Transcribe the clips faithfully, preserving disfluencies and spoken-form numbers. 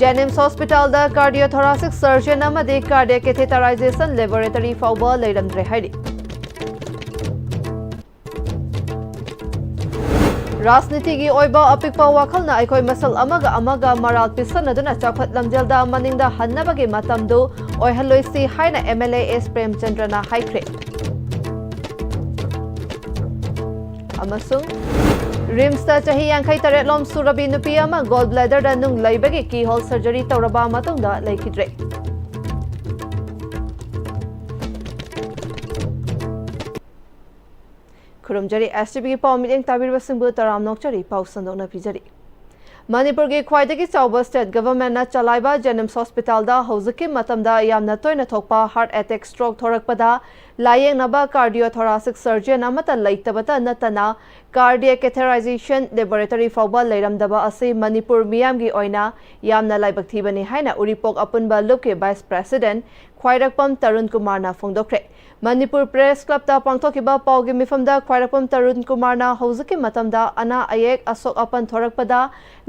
ꯖꯦꯅꯤꯝꯁ ꯍꯣꯁꯄꯤꯇꯥꯜꯗ cardio ꯊꯣꯔꯥꯁꯤꯛ surgeon ꯑꯃꯗꯤ ꯀꯥꯔꯗꯤꯌꯥꯛ ꯀꯦꯊꯦꯇꯔꯥꯏꯖꯦꯁꯟ laboratory ꯐꯥꯎꯕ ꯂꯩꯔꯝꯗ꯭ꯔꯦ ꯍꯥꯏꯔꯤ꯫ ꯔꯥꯖꯅꯤꯇꯤꯒꯤ ꯑꯣꯏꯕ ꯑꯄꯤꯛꯄ ꯋꯥꯈꯜꯅ ꯑꯩꯈꯣꯏ ꯃꯁꯦꯜ ꯑꯃꯒ ꯑꯃꯒ ꯃꯔꯥꯜ ꯄꯤꯁꯟꯅꯗꯨꯅ ꯆꯥꯎꯈꯠ ꯂꯝꯖꯦꯜꯗ ꯃꯅꯤꯡꯗ ꯍꯟꯅꯕꯒꯤ ꯃꯇꯝꯗꯨ ꯑꯣꯏꯍꯜꯂꯣꯏꯁꯤ ꯍꯥꯏꯅ MLA ꯑꯦꯁ ꯄ꯭ꯔꯦꯝꯆꯟꯗ꯭ꯔꯅ ꯍꯥꯏꯈ꯭ꯔꯦ꯫ ꯑꯃꯁꯨꯡ ꯔꯤꯝꯁꯇ ꯆꯍꯤ ꯌꯥꯡꯈꯩ ꯇꯔꯦꯠ ꯂꯣꯝ ꯁꯨꯔꯕꯤ ꯅꯨꯄꯤ ꯑꯃ ꯒꯣꯜ ꯕ꯭ꯂꯦꯗꯔꯗ ꯅꯨꯡ ꯂꯩꯕꯒꯤ ꯀꯤ ꯍꯣꯜ ꯁꯔꯖꯔꯤ ꯇꯧꯔꯕ ꯃꯇꯨꯡꯗ ꯂꯩꯈꯤꯗ꯭ꯔꯦ꯫ ꯈꯨꯔꯨꯝꯖꯔꯤ꯫ STVꯒꯤ ꯄꯥꯎ ꯃꯤꯠꯌꯦꯡ ꯇꯥꯕꯤꯔꯤꯕꯁꯤꯡꯕꯨ ꯇꯔꯥꯝꯅ ꯑꯣꯛꯆꯔꯤ꯫ ꯄꯥꯎ ꯁꯟꯗꯣꯛꯅ ꯄꯤꯖꯔꯤ꯫ ꯃꯅꯤꯄꯨꯔꯒꯤ ꯈ꯭ꯋꯥꯏꯗꯒꯤ ꯆꯥꯎꯕ ꯁ꯭ꯇꯦꯠ ꯒꯚꯔꯟꯃꯦꯟꯠꯅ ꯆꯂꯥꯏꯕ ꯖꯦꯅꯤꯝꯁ ꯍꯣꯁꯄꯤꯇꯥꯜꯗ ꯍꯧꯖꯤꯛꯀꯤ ꯃꯇꯝꯗ ꯌꯥꯝꯅ ꯇꯣꯏꯅ ꯊꯣꯛꯄ heart attack, stroke ꯊꯣꯔꯛꯄꯗ ꯂꯥꯌꯦꯡꯅꯕ cardio ꯊꯣꯔꯥꯁꯤꯛ surgeon ꯑꯃꯠꯇ ꯂꯩꯇꯕꯇ ꯅꯠꯇꯅ ꯀꯥꯔꯗꯤꯌꯥꯛ ꯀꯦꯊꯦꯇꯔꯥꯏꯖꯦꯁꯟ ꯂꯦꯕꯣꯔꯦꯇꯔꯤ ꯐꯥꯎꯕ ꯂꯩꯔꯝꯗꯕ ꯑꯁꯤ ꯃꯅꯤꯄꯨꯔ ꯃꯤꯌꯥꯝꯒꯤ ꯑꯣꯏꯅ ꯌꯥꯝꯅ ꯂꯥꯏꯕꯛ ꯊꯤꯕꯅꯤ ꯍꯥꯏꯅ ꯎꯔꯤꯄꯣꯛ ꯑꯄꯨꯟꯕ ꯂꯨꯞꯀꯤ ꯚꯥꯏꯁ ꯄ꯭ꯔꯦꯁꯤꯗꯦꯟꯠ ꯈ꯭ꯋꯥꯏꯔꯥꯛꯄꯝ ꯇꯔꯨꯟ ꯀꯨꯃꯥꯔꯅ ꯐꯣꯡꯗꯣꯛꯈ꯭ꯔꯦ꯫ ꯃꯅꯤꯄꯨꯔ ꯄ꯭ꯔꯦꯁ ꯀ꯭ꯂꯕꯇ ꯄꯥꯡꯊꯣꯛꯈꯤꯕ ꯄꯥꯎꯒꯤ ꯃꯤꯐꯝꯗ ꯈ꯭ꯋꯥꯏꯔꯥꯛꯄꯝ ꯇꯔꯨꯟ ꯀꯨꯃꯥꯔꯅ ꯍꯧꯖꯤꯛꯀꯤ ꯃꯇꯝꯗ ꯑꯅꯥ ꯑꯌꯦꯛ ꯑꯁꯣꯛ ꯑꯄꯟ ꯊꯣꯔꯛꯄꯗ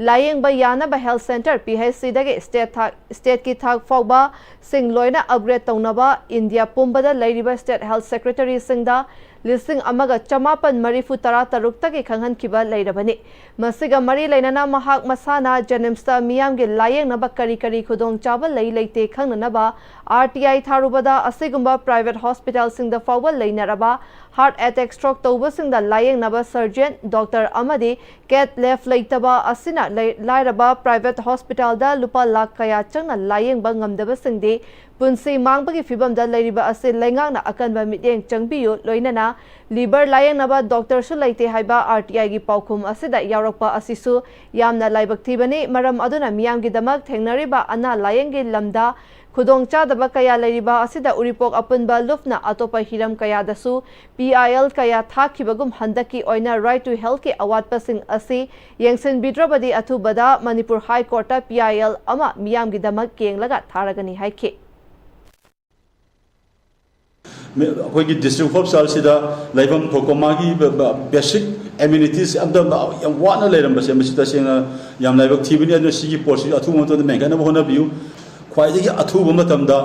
ꯂꯥꯌꯦꯡꯕ ꯌꯥꯅꯕ ꯍꯦꯜꯊ ꯁꯦꯟꯇꯔ, PHCꯗꯒꯤ ꯁ꯭ꯇꯦꯠ ꯊꯥꯛ, ꯁ꯭ꯇꯦꯠꯀꯤ ꯊꯥꯛ ꯐꯥꯎꯕ ꯁꯤꯡ ꯂꯣꯏꯅ ꯑꯞꯒ꯭ꯔꯦꯗ ꯇꯧꯅꯕ ꯏꯟꯗꯤꯌꯥ ꯄꯨꯝꯕꯗ ꯂꯩꯔꯤꯕ ꯁ꯭ꯇꯦꯠ ꯍꯦꯜꯊ ꯁꯦꯀ꯭ꯔꯦꯇꯔꯤꯁꯤꯡꯗ ꯂꯤꯁꯤꯡ ꯑꯃꯒ ꯆꯃꯥꯄꯟ ꯃꯔꯤꯐꯨ ꯇꯔꯥ ꯇꯔꯨꯛꯇꯒꯤ ꯈꯪꯍꯟꯈꯤꯕ ꯂꯩꯔꯕꯅꯤ꯫ ꯃꯁꯤꯒ ꯃꯔꯤ ꯂꯩꯅꯅ ꯃꯍꯥꯛ ꯃꯁꯥꯅ ꯖꯦꯅꯤꯝꯁꯇ ꯃꯤꯌꯥꯝꯒꯤ ꯂꯥꯌꯦꯡꯅꯕ ꯀꯔꯤ ꯀꯔꯤ ꯈꯨꯗꯣꯡꯆꯥꯕ ꯂꯩ ꯂꯩꯇꯦ ꯈꯪꯅꯅꯕ RTI ꯊꯥꯔꯨꯕꯗ ꯑꯁꯤꯒꯨꯝꯕ ꯄ꯭ꯔꯥꯏꯚꯦꯠ ꯍꯣꯁꯄꯤꯇꯥꯜꯁꯤꯡꯗ ꯐꯥꯎꯕ ꯂꯩꯅꯔꯕ heart attack, stroke ꯇꯧꯕꯁꯤꯡꯗ ꯂꯥꯌꯦꯡꯅꯕ surgeon, doctor ꯑꯃꯗꯤ ꯀꯦꯊ ꯂꯦꯕ ꯂꯩꯇꯕ ꯑꯁꯤꯅ ꯂꯩ-, ꯂꯥꯏꯔꯕ ꯄ꯭ꯔꯥꯏꯚꯦꯠ ꯍꯣꯁꯄꯤꯇꯥꯜꯗ ꯂꯨꯄꯥ ꯂꯥꯈ ꯀꯌꯥ ꯆꯪꯅ ꯂꯥꯌꯦꯡꯕ ꯉꯝꯗꯕꯁꯤꯡꯗꯤ ꯄꯨꯟꯁꯤ ꯃꯥꯡꯕꯒꯤ ꯐꯤꯚꯝꯗ ꯂꯩꯔꯤꯕ ꯑꯁꯤ ꯂꯩꯉꯥꯛꯅ ꯑꯀꯟꯕ ꯃꯤꯠꯌꯦꯡ ꯆꯪꯕꯤꯌꯨ, ꯂꯣꯏꯅꯅ ꯂꯤꯚꯔ ꯂꯥꯌꯦꯡꯅꯕ ꯗꯣꯛꯇꯔꯁꯨ ꯂꯩꯇꯦ ꯍꯥꯏꯕ RTIꯒꯤ ꯄꯥꯎꯈꯨꯝ ꯑꯁꯤꯗ ꯌꯥꯎꯔꯛꯄ ꯑꯁꯤꯁꯨ ꯌꯥꯝꯅ ꯂꯥꯏꯕꯛ ꯊꯤꯕꯅꯤ꯫ ꯃꯔꯝ ꯑꯗꯨꯅ ꯃꯤꯌꯥꯝꯒꯤꯗꯃꯛ ꯊꯦꯡꯅꯔꯤꯕ ꯑꯅꯥ ꯂꯥꯌꯦꯡꯒꯤ ꯂꯝꯗ ꯈꯨꯗꯣꯡꯆꯥꯗꯕ ꯀꯌꯥ ꯂꯩꯔꯤꯕ ꯑꯁꯤꯗ ꯎꯔꯤꯄꯣꯛ ꯑꯄꯨꯟꯕ ꯂꯨꯞꯅ ꯑꯇꯣꯞꯄ ꯍꯤꯔꯝ ꯀꯌꯥꯗꯁꯨ PIL ꯀꯌꯥ ꯊꯥꯈꯤꯕꯒꯨꯝ ꯍꯟꯗꯛꯀꯤ ꯑꯣꯏꯅ Right to Healthꯀꯤ ꯑꯋꯥꯠꯄꯁꯤꯡ ꯑꯁꯤ ꯌꯦꯡꯁꯤꯟꯕꯤꯗ꯭ꯔꯕꯗꯤ ꯑꯊꯨꯕꯗ ꯃꯅꯤꯄꯨꯔ ꯍꯥꯏ ꯀꯣꯔꯠꯇ PIL ꯑꯃ ꯃꯤꯌꯥꯝꯒꯤꯗꯃꯛ ꯌꯦꯡꯂꯒ ꯊꯥꯔꯒꯅꯤ ꯍꯥꯏꯈꯤ꯫ ꯑꯩꯈꯣꯏꯒꯤ ꯗꯤꯁꯇ꯭ꯔꯤꯛ ꯍꯣꯁꯄꯤꯇꯥꯜꯁꯤꯗ ꯂꯩꯐꯝ ꯊꯣꯛꯄ ꯃꯥꯒꯤ ꯕꯦꯁꯤꯛ ꯑꯦꯃꯤꯅꯤꯇꯤꯁ ꯑꯝꯇ ꯌꯥꯝ ꯋꯥꯅ ꯂꯩꯔꯝꯕꯁꯦ, ꯃꯁꯤ ꯇꯁꯦꯡꯅ ꯌꯥꯝ ꯂꯥꯏꯕꯛ ꯊꯤꯕꯅꯤ꯫ ꯑꯗꯨꯅ ꯁꯤꯒꯤ ꯄꯣꯠꯁꯤꯁꯨ ꯑꯊꯨꯕ ꯃꯇꯝꯗ ꯃꯦꯟꯈꯠꯅꯕ ꯍꯣꯠꯅꯕꯤꯌꯨ꯫ ꯈ꯭ꯋꯥꯏꯗꯒꯤ ꯑꯊꯨꯕ ꯃꯇꯝꯗ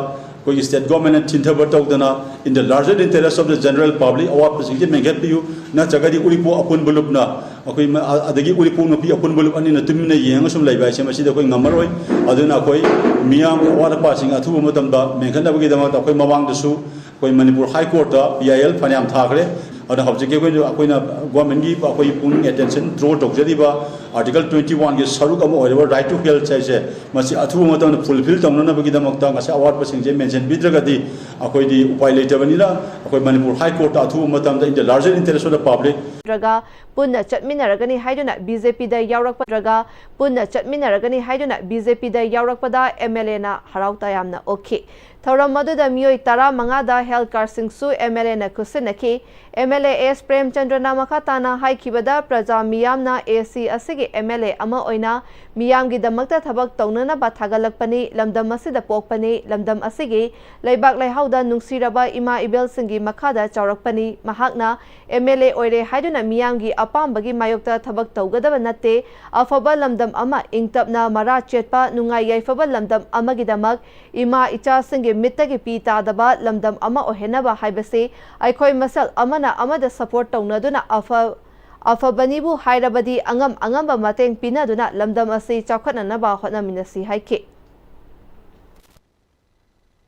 ꯑꯩꯈꯣꯏꯒꯤ ꯁ꯭ꯇꯦꯠ ꯒꯣꯔꯃꯦꯟꯅ ꯊꯤꯟꯊꯕ ꯇꯧꯗꯅ, in the larger interest of the general public, ꯑꯋꯥꯠꯄꯁꯤꯡꯁꯦ ꯃꯦꯟꯈꯠꯄꯤꯌꯨ꯫ ꯅꯠꯇ꯭ꯔꯒꯗꯤ ꯎꯔꯤꯄꯣꯛ ꯑꯄꯨꯟꯕ ꯂꯨꯞꯅ ꯑꯩꯈꯣꯏ ꯃ-, ꯑ-, ꯑꯗꯒꯤ ꯎꯔꯤꯄꯣꯛ ꯅꯨꯄꯤ ꯑꯄꯨꯟꯕ ꯂꯨꯞ ꯑꯅꯤꯅ ꯇꯨꯃꯤꯟꯅ ꯌꯦꯡꯉꯒ ꯁꯨꯝ ꯂꯩꯕ ꯍꯥꯏꯁꯦ, ꯃꯁꯤꯗ ꯑꯩꯈꯣꯏ ꯉꯝꯃꯔꯣꯏ꯫ ꯑꯗꯨꯅ ꯑꯩꯈꯣꯏ ꯃꯤꯌꯥꯝꯒꯤ ꯑꯋꯥꯠ ꯑꯄꯥꯁꯤꯡ ꯑꯊꯨꯕ ꯃꯇꯝꯗ ꯃꯦꯟꯈꯠꯅꯕꯒꯤꯗꯃꯛꯇ ꯑꯩꯈꯣꯏ ꯃꯃꯥꯡꯗꯁꯨ ꯑꯩꯈꯣꯏ ꯃꯅꯤꯄꯨꯔ ꯍꯥꯏ ꯀꯣꯔꯠꯇ ꯄꯤ ꯑꯥꯏ ꯑꯦꯜ ꯐꯅꯌꯥꯝ ꯊꯥꯈ꯭ꯔꯦ꯫ ꯑꯗꯨꯅ ꯍꯧꯖꯤꯛꯀꯤ ꯑꯩꯈꯣꯏꯅ, ꯑꯩꯈꯣꯏꯅ ꯒꯣꯔꯃꯦꯟꯒꯤ ꯑꯩꯈꯣꯏ ꯄꯨꯛꯅꯤꯡ ꯑꯦꯇꯦꯟꯁꯟ ꯗ꯭ꯔꯣ ꯇꯧꯖꯔꯤꯕ ꯑꯥꯔꯇꯤꯀꯜ twenty one ꯒꯤ ꯁꯔꯨꯛ ꯑꯃ ꯑꯣꯏꯔꯤꯕ right to health ꯍꯥꯏꯁꯦ, ꯃꯁꯤ ꯑꯊꯨꯕ ꯃꯇꯝꯗ ꯐꯨꯜꯐꯤꯜ ꯇꯧꯅꯅꯕꯒꯤꯗꯃꯛꯇ ꯉꯁꯥꯏ ꯑꯋꯥꯠꯄꯁꯤꯡꯁꯦ ꯃꯦꯟꯁꯤꯟꯕꯤꯗ꯭ꯔꯒꯗꯤ ꯑꯩꯈꯣꯏꯗꯤ ꯎꯄꯥꯏ ꯂꯩꯇꯕꯅꯤꯅ, ꯑꯩꯈꯣꯏ ꯃꯅꯤꯄꯨꯔ ꯍꯥꯏ ꯀꯣꯔꯠꯇ ꯑꯊꯨꯕ ꯃꯇꯝꯗ, in the larger interest of the public, ꯅꯠꯇ꯭ꯔꯒ ꯄꯨꯟꯅ ꯆꯠꯃꯤꯟꯅꯔꯒꯅꯤ ꯍꯥꯏꯗꯨꯅ ꯕꯤ ꯖꯦ ꯄꯤꯗ ꯌꯥꯎꯔꯛꯄ, ꯅꯠꯇ꯭ꯔꯒ ꯄꯨꯟꯅ ꯆꯠꯃꯤꯟꯅꯔꯒꯅꯤ ꯍꯥꯏꯗꯨꯅ ꯕꯤ ꯖꯦ ꯄꯤꯗ ꯌꯥꯎꯔꯛꯄꯗ ꯑꯦꯝ ꯑꯦꯜ ꯑꯦꯅ ꯍꯔꯥꯎ ꯇꯌꯥꯝꯅ ꯑꯣꯛꯈꯤ꯫ ꯊꯧꯔꯝ ꯑꯗꯨꯗ ꯃꯤꯑꯣꯏ ꯇꯔꯥꯃꯉꯥꯗ ꯍꯦꯜꯊ ꯀꯥꯔꯗꯁꯤꯡꯁꯨ ꯑꯦꯝ ꯑꯦꯜ ꯑꯦꯅ ꯈꯨꯠꯁꯤꯟꯅꯈꯤ꯫ ꯑꯦꯝ ꯑꯦꯜ ꯑꯦ ꯑꯦꯁ ꯄ꯭ꯔꯦꯝꯆꯟꯗ꯭ꯔꯅ ꯃꯈꯥ ꯇꯥꯅ ꯍꯥꯏꯈꯤꯕꯗ, ꯄ꯭ꯔꯖꯥ ꯃꯤꯌꯥꯝꯅ ꯑꯦ ꯁꯤ ꯑꯁꯤꯒꯤ ꯑꯦꯝ ꯑꯦꯜ ꯑꯦ ꯑꯃ ꯑꯣꯏꯅ ꯃꯤꯌꯥꯝꯒꯤꯗꯃꯛꯇ ꯊꯕꯛ ꯇꯧꯅꯅꯕ ꯊꯥꯒꯠꯂꯛꯄꯅꯤ꯫ ꯂꯝꯗꯝ ꯑꯁꯤꯗ ꯄꯣꯛꯄꯅꯤ꯫ ꯂꯝꯗꯝ ꯑꯁꯤꯒꯤ ꯂꯩꯕꯥꯛ ꯂꯩꯍꯥꯎꯗ ꯅꯨꯡꯁꯤꯔꯕ ꯏꯃꯥ ꯏꯕꯦꯜꯁꯤꯡꯒꯤ ꯃꯈꯥꯗ ꯆꯥꯎꯔꯛꯄꯅꯤ꯫ ꯃꯍꯥꯛꯅ ꯑꯦꯝ ꯑꯦꯜ ꯑꯦ ꯑꯣꯏꯔꯦ ꯍꯥꯏꯗꯨꯅ ꯃꯤꯌꯥꯝꯒꯤ ꯑꯄꯥꯝꯕꯒꯤ ꯃꯥꯌꯣꯛꯇ ꯊꯕꯛ ꯇꯧꯒꯗꯕ ꯅꯠꯇꯦ꯫ ꯑꯐꯕ ꯂꯝꯗꯝ ꯑꯃ, ꯏꯪ ꯇꯞꯅ ꯃꯔꯥ ꯆꯦꯠꯄ, ꯅꯨꯡꯉꯥꯏ ꯌꯥꯏꯐꯕ ꯂꯝꯗꯝ ꯑꯃꯒꯤꯗꯃꯛ ꯏꯃꯥ ꯏꯆꯥꯁꯤꯡꯒꯤ ꯃꯤꯠꯇꯒꯤ ꯄꯤ ꯇꯥꯗꯕ ꯂꯝꯗꯝ ꯑꯃ ꯑꯣꯏꯍꯟꯅꯕ ꯍꯥꯏꯕꯁꯤ ꯑꯩꯈꯣꯏ ꯃꯁꯦꯜ ꯑꯃꯅ ꯑꯃꯗ ꯁꯄꯣꯔꯠ ꯇꯧꯅꯗꯨꯅ ꯑꯐ-, ꯑꯐꯕꯅꯤꯕꯨ ꯍꯥꯏꯔꯕꯗꯤ ꯑꯉꯝ ꯑꯉꯝꯕ ꯃꯇꯦꯡ ꯄꯤꯅꯗꯨꯅ ꯂꯝꯗꯝ ꯑꯁꯤ ꯆꯥꯎꯈꯠꯅꯅꯕ ꯍꯣꯠꯅꯃꯤꯟꯅꯁꯤ ꯍꯥꯏꯈꯤ꯫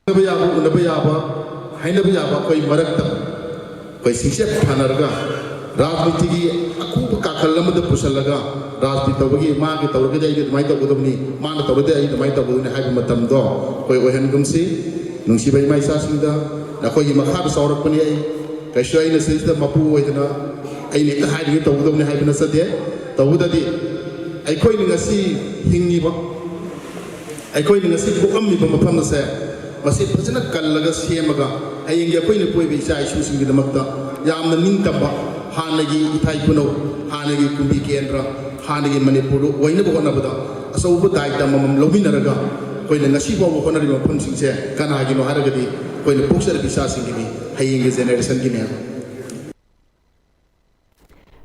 ꯎꯅꯕ ꯌꯥꯕ, ꯎꯅꯕ ꯌꯥꯕ, ꯍꯥꯏꯅꯕ ꯌꯥꯕ ꯑꯩꯈꯣꯏ ꯃꯔꯛꯇ ꯑꯩꯈꯣꯏ ꯁꯤꯡꯆꯦꯞ ꯊꯥꯅꯔꯒ ꯔꯥꯖꯅꯤꯇꯤꯒꯤ ꯑꯈꯨꯕ ꯀꯥꯈꯜ ꯑꯃꯗ ꯄꯨꯁꯜꯂꯒ ꯔꯥꯖꯅꯤꯇꯤ ꯇꯧꯕꯒꯤ ꯃꯥꯒꯤ ꯇꯧꯔꯒꯗꯤ ꯑꯩꯗꯤ ꯑꯗꯨꯃꯥꯏꯅ ꯇꯧꯒꯗꯕꯅꯤ, ꯃꯥꯅ ꯇꯧꯔꯒꯗꯤ ꯑꯩ ꯑꯗꯨꯃꯥꯏꯅ ꯇꯧꯒꯗꯕꯅꯤ ꯍꯥꯏꯕ ꯃꯇꯝꯗꯣ ꯑꯩꯈꯣꯏ ꯑꯣꯏꯍꯟꯒꯨꯝꯁꯤ꯫ ꯅꯨꯡꯁꯤꯕ ꯏꯃꯥ ꯏꯆꯥꯁꯤꯡꯗ, ꯅꯈꯣꯏꯒꯤ ꯃꯈꯥꯗ ꯆꯥꯎꯔꯛꯄꯅꯤ ꯑꯩ꯫ ꯀꯩꯁꯨ ꯑꯩꯅ ꯁꯤꯗꯩꯁꯤꯗ ꯃꯄꯨ ꯑꯣꯏꯗꯅ ꯑꯩꯅ ꯍꯦꯛꯇ ꯍꯥꯏꯔꯤꯉꯩ ꯇꯧꯒꯗꯕꯅꯤ ꯍꯥꯏꯕ ꯅꯠꯆꯗꯦ꯫ ꯇꯧꯕꯗꯗꯤ ꯑꯩꯈꯣꯏꯅ ꯉꯁꯤ ꯍꯤꯡꯉꯤꯕ, ꯑꯩꯈꯣꯏꯅ ꯉꯁꯤ ꯄꯣꯛꯑꯝꯃꯤꯕ ꯃꯐꯝ ꯑꯁꯦ ꯃꯁꯤ ꯐꯖꯅ ꯀꯜꯂꯒ ꯁꯦꯝꯃꯒ ꯍꯌꯦꯡꯒꯤ ꯑꯩꯈꯣꯏꯅ ꯄꯣꯛꯏꯕ ꯏꯆꯥ ꯏꯁꯨꯁꯤꯡꯒꯤꯗꯃꯛꯇ ꯌꯥꯝꯅ ꯅꯤꯡꯇꯝꯕ, ꯍꯥꯟꯅꯒꯤ ꯏꯊꯥꯏ ꯈꯨꯅꯧ, ꯍꯥꯟꯅꯒꯤ ꯀꯨꯝꯕꯤ ꯀꯦꯟꯗ꯭ꯔ, ꯍꯥꯟꯅꯒꯤ ꯃꯅꯤꯄꯨꯔꯗꯨ ꯑꯣꯏꯅꯕ ꯍꯣꯠꯅꯕꯗ ꯑꯆꯧꯕ ꯗꯥꯏꯇ ꯑꯃꯃꯝ ꯂꯧꯃꯤꯟꯅꯔꯒ ꯑꯩꯈꯣꯏꯅ ꯉꯁꯤ ꯐꯥꯎꯕ ꯍꯣꯠꯅꯔꯤꯕ ꯃꯐꯝꯁꯤꯡꯁꯦ ꯀꯅꯥꯒꯤꯅꯣ ꯍꯥꯏꯔꯒꯗꯤ ꯑꯩꯈꯣꯏꯅ ꯄꯣꯛꯆꯔꯤꯕ ꯏꯆꯥꯁꯤꯡꯒꯤꯅꯤ, ꯍꯌꯦꯡꯒꯤ ꯖꯦꯅꯦꯔꯦꯁꯟꯒꯤꯅꯦ꯫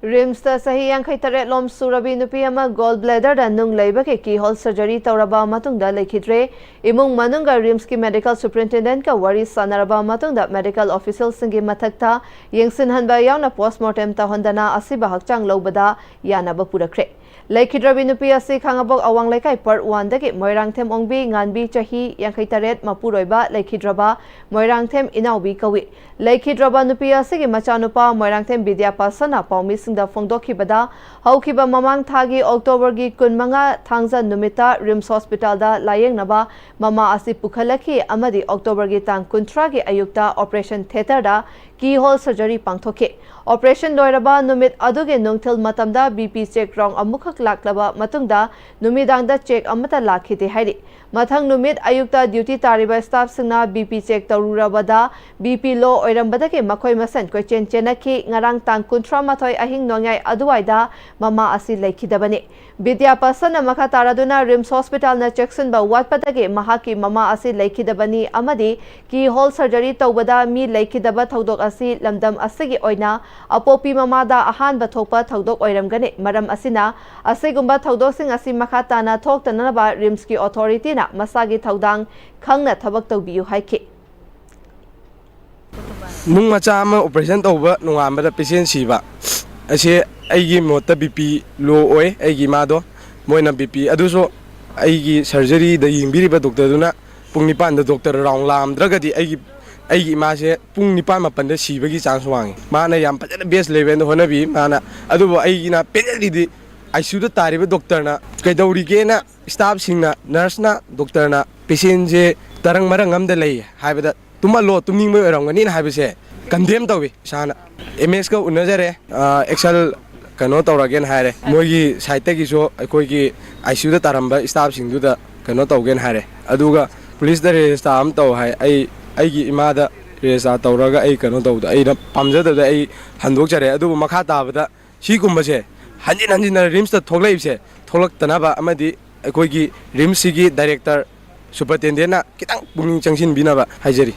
ꯔꯤꯝꯁꯇ ꯆꯍꯤ ꯌꯥꯡꯈꯩ ꯇꯔꯦꯠ ꯂꯣꯝ ꯁꯨꯔꯕꯤ ꯅꯨꯄꯤ ꯑꯃ gall bladderꯗ ꯅꯨꯡ ꯂꯩꯕꯒꯤ keyhole surgery ꯇꯧꯔꯕ ꯃꯇꯨꯡꯗ ꯂꯩꯈꯤꯗ꯭ꯔꯦ꯫ ꯏꯃꯨꯡ ꯃꯅꯨꯡꯒ ꯔꯤꯝꯁꯀꯤ medical superintendentꯀ ꯋꯥꯔꯤ ꯁꯥꯟꯅꯔꯕ ꯃꯇꯨꯡꯗ medical officialꯁꯤꯡꯒꯤ ꯃꯊꯛꯇ ꯌꯦꯡꯁꯤꯟꯍꯟꯕ ꯌꯥꯎꯅ postmortem ꯇꯧꯍꯟꯗꯅ ꯑꯁꯤꯕ ꯍꯛꯆꯥꯡ ꯂꯧꯕꯗ ꯌꯥꯅꯕ ꯄꯨꯔꯛꯈ꯭ꯔꯦ꯫ ꯂꯩꯈꯤꯗ꯭ꯔꯕꯤ ꯅꯨꯄꯤ ꯑꯁꯤ ꯈꯥꯉꯕꯣꯛ ꯑꯋꯥꯡ ꯂꯩꯀꯥꯏ Part Oneꯗꯒꯤ ꯃꯣꯏꯔꯥꯡꯊꯦꯝ ꯑꯣꯡꯕꯤ ꯉꯥꯟꯕꯤ, ꯆꯍꯤ ꯌꯥꯡꯈꯩ ꯇꯔꯦꯠ, ꯃꯄꯨꯔꯣꯏꯕ ꯂꯩꯈꯤꯗ꯭ꯔꯕ ꯃꯣꯏꯔꯥꯡꯊꯦꯝ ꯏꯅꯥꯎꯕꯤ ꯀꯧꯏ꯫ ꯂꯩꯈꯤꯗ꯭ꯔꯕ ꯅꯨꯄꯤ ꯑꯁꯤꯒꯤ ꯃꯆꯥꯅꯨꯄꯥ ꯃꯣꯏꯔꯥꯡꯊꯦꯝ ꯕꯤꯗ꯭ꯌꯥ ꯄꯥꯁꯥꯅ ꯄꯥꯎꯃꯤꯁꯤꯡꯗ ꯐꯣꯡꯗꯣꯛꯈꯤꯕꯗ, ꯍꯧꯈꯤꯕ ꯃꯃꯥꯡ ꯊꯥꯒꯤ Octoberꯒꯤ ꯀꯨꯟꯃꯉꯥ ꯊꯥꯡꯖ ꯅꯨꯃꯤꯠꯇ ꯔꯤꯝꯁ ꯍꯣꯁꯄꯤꯇꯥꯜꯗ ꯂꯥꯌꯦꯡꯅꯕ ꯃꯃꯥ ꯑꯁꯤ ꯄꯨꯈꯠꯂꯛꯈꯤ ꯑꯃꯗꯤ Octoberꯒꯤ ꯇꯥꯡ ꯀꯨꯟꯊ꯭ꯔꯥꯒꯤ ꯑꯌꯨꯛꯇ operation theatreꯗ keyhole surgery ꯄꯥꯡꯊꯣꯛꯈꯤ꯫ Operation ꯂꯣꯏꯔꯕ ꯅꯨꯃꯤꯠ ꯑꯗꯨꯒꯤ ꯅꯨꯡꯊꯤꯜ ꯃꯇꯝꯗ BP check round ꯑꯃꯨꯛꯈꯛ ꯂꯥꯛꯂꯕ ꯃꯇꯨꯡꯗ ꯅꯨꯃꯤꯗꯥꯡꯗ check ꯑꯃꯠꯇ ꯂꯥꯛꯈꯤꯗꯦ ꯍꯥꯏꯔꯤ꯫ ꯃꯊꯪ ꯅꯨꯃꯤꯠ ꯑꯌꯨꯛꯇ duty ꯇꯥꯔꯤꯕ staffꯁꯤꯡꯅ BP check ꯇꯧꯔꯨꯔꯕꯗ BP low ꯑꯣꯏꯔꯝꯕꯗꯒꯤ ꯃꯈꯣꯏ ꯃꯁꯦꯟ ꯀꯣꯏꯆꯦꯟ ꯆꯦꯟꯅꯈꯤ꯫ ꯉꯔꯥꯡ ꯇꯥꯡ ꯀꯨꯟꯊ꯭ꯔꯥꯃꯥꯊꯣꯏ ꯑꯍꯤꯡ ꯅꯣꯡꯌꯥꯏ ꯑꯗꯨꯋꯥꯏꯗ ꯃꯃꯥ ꯑꯁꯤ ꯂꯩꯈꯤꯗꯕꯅꯤ꯫ ꯕꯤꯗ꯭ꯌꯥ ꯄꯥꯁꯥꯅ ꯃꯈꯥ ꯇꯥꯔꯗꯨꯅ ꯔꯤꯝꯁ ꯍꯣꯁꯄꯤꯇꯥꯜꯅ ꯆꯦꯛꯁꯤꯟꯕ ꯋꯥꯠꯄꯗꯒꯤ ꯃꯍꯥꯛꯀꯤ ꯃꯃꯥ ꯑꯁꯤ ꯂꯩꯈꯤꯗꯕꯅꯤ ꯑꯃꯗꯤ keyhole surgery ꯇꯧꯕꯗ ꯃꯤ ꯂꯩꯈꯤꯗꯕ ꯊꯧꯗꯣꯛ ꯑꯁꯤ ꯂꯝꯗꯝ ꯑꯁꯤꯒꯤ ꯑꯣꯏꯅ ꯑꯄꯣꯛꯄꯤ ꯃꯃꯥꯗ ꯑꯍꯥꯟꯕ ꯊꯣꯛꯄ ꯊꯧꯗꯣꯛ ꯑꯣꯏꯔꯝꯒꯅꯤ꯫ ꯃꯔꯝ ꯑꯁꯤꯅ, ꯑꯁꯤꯒꯨꯝꯕ ꯊꯧꯗꯣꯛꯁꯤꯡ ꯑꯁꯤ ꯃꯈꯥ ꯇꯥꯅ ꯊꯣꯛꯇꯅꯅꯕ ꯔꯤꯝꯁꯀꯤ authorityꯅ ꯃꯁꯥꯒꯤ ꯊꯧꯗꯥꯡ ꯈꯪꯅ ꯊꯕꯛ ꯇꯧꯕꯤꯌꯨ ꯍꯥꯏꯈꯤ꯫ ꯅꯨꯡ ꯃꯆꯥ ꯑꯃ operation ꯇꯧꯕ ꯅꯣꯡꯉꯥꯟꯕꯗ patient ꯁꯤꯕ ꯑꯁꯤ ꯑꯩꯒꯤ ꯃꯣꯠꯇ BP low ꯑꯣꯏ꯫ ꯑꯩꯒꯤ ꯏꯃꯥꯗꯣ ꯃꯣꯏꯅ BP ꯑꯗꯨꯁꯨ ꯑꯩꯒꯤ surgeryꯗ ꯌꯦꯡꯕꯤꯔꯤꯕ doctorꯗꯨꯅ ꯄꯨꯡ ꯅꯤꯄꯥꯟꯗ doctor round ꯂꯥꯛꯑꯝꯗ꯭ꯔꯒꯗꯤ ꯑꯩꯒꯤ ꯑꯩꯒꯤ ꯏꯃꯥꯁꯦ ꯄꯨꯡ ꯅꯤꯄꯥꯟ ꯃꯥꯄꯟꯗ ꯁꯤꯕꯒꯤ chance ꯋꯥꯡꯉꯤ꯫ ꯃꯥꯅ ꯌꯥꯝ ꯐꯖꯅ best levelꯗ ꯍꯣꯠꯅꯕꯤ꯫ ꯃꯥꯅ ꯑꯗꯨꯕꯨ ꯑꯩꯒꯤꯅ penaltyꯗꯤ ICUꯗ ꯇꯥꯔꯤꯕ doctorꯅ ꯀꯩꯗꯧꯔꯤꯒꯦꯅ staffꯁꯤꯡꯅ, nurseꯅ, doctorꯅ patientꯁꯦ ꯇꯔꯪ ꯃꯔꯪ ꯑꯃꯗ ꯂꯩ ꯍꯥꯏꯕꯗ ꯇꯨꯝꯍꯜꯂꯣ, ꯇꯨꯝꯅꯤꯡꯕꯩ ꯑꯣꯏꯔꯝꯒꯅꯤꯅ ꯍꯥꯏꯕꯁꯦ condemn ꯇꯧꯏ꯫ ꯏꯁꯥꯅ MSꯀ ꯎꯅꯖꯔꯦ꯫ ꯑꯦꯛꯁꯟ ꯀꯩꯅꯣ ꯇꯧꯔꯒꯦꯅ ꯍꯥꯏꯔꯦ꯫ ꯃꯣꯏꯒꯤ sideꯇꯒꯤꯁꯨ ꯑꯩꯈꯣꯏꯒꯤ ICUꯗ ꯇꯥꯔꯝꯕ staffꯁꯤꯡꯗꯨꯗ ꯀꯩꯅꯣ ꯇꯧꯒꯦꯅ ꯍꯥꯏꯔꯦ꯫ ꯑꯗꯨꯒ policeꯇ register ꯑꯃ ꯇꯧ ꯍꯥꯏ꯫ ꯑꯩ ꯑꯩꯒꯤ ꯏꯃꯥꯗ register ꯇꯧꯔꯒ ꯑꯩ ꯀꯩꯅꯣ ꯇꯧꯕꯗ ꯑꯩꯅ ꯄꯥꯝꯖꯗꯕꯗ ꯑꯩ ꯍꯟꯗꯣꯛꯆꯔꯦ꯫ ꯑꯗꯨꯕꯨ ꯃꯈꯥ ꯇꯥꯕꯗ ꯁꯤꯒꯨꯝꯕꯁꯦ ꯍꯟꯖꯤꯟ ꯍꯟꯖꯤꯟꯅ RIMSꯇ ꯊꯣꯛꯂꯛꯏꯕꯁꯦ ꯊꯣꯛꯂꯛꯇꯅꯕ ꯑꯃꯗꯤ ꯑꯩꯈꯣꯏꯒꯤ RIMSꯁꯤꯒꯤ director superintendentꯅ ꯈꯤꯇꯪ ꯄꯨꯛꯅꯤꯡ ꯆꯪꯁꯤꯟꯕꯤꯅꯕ ꯍꯥꯏꯖꯔꯤ꯫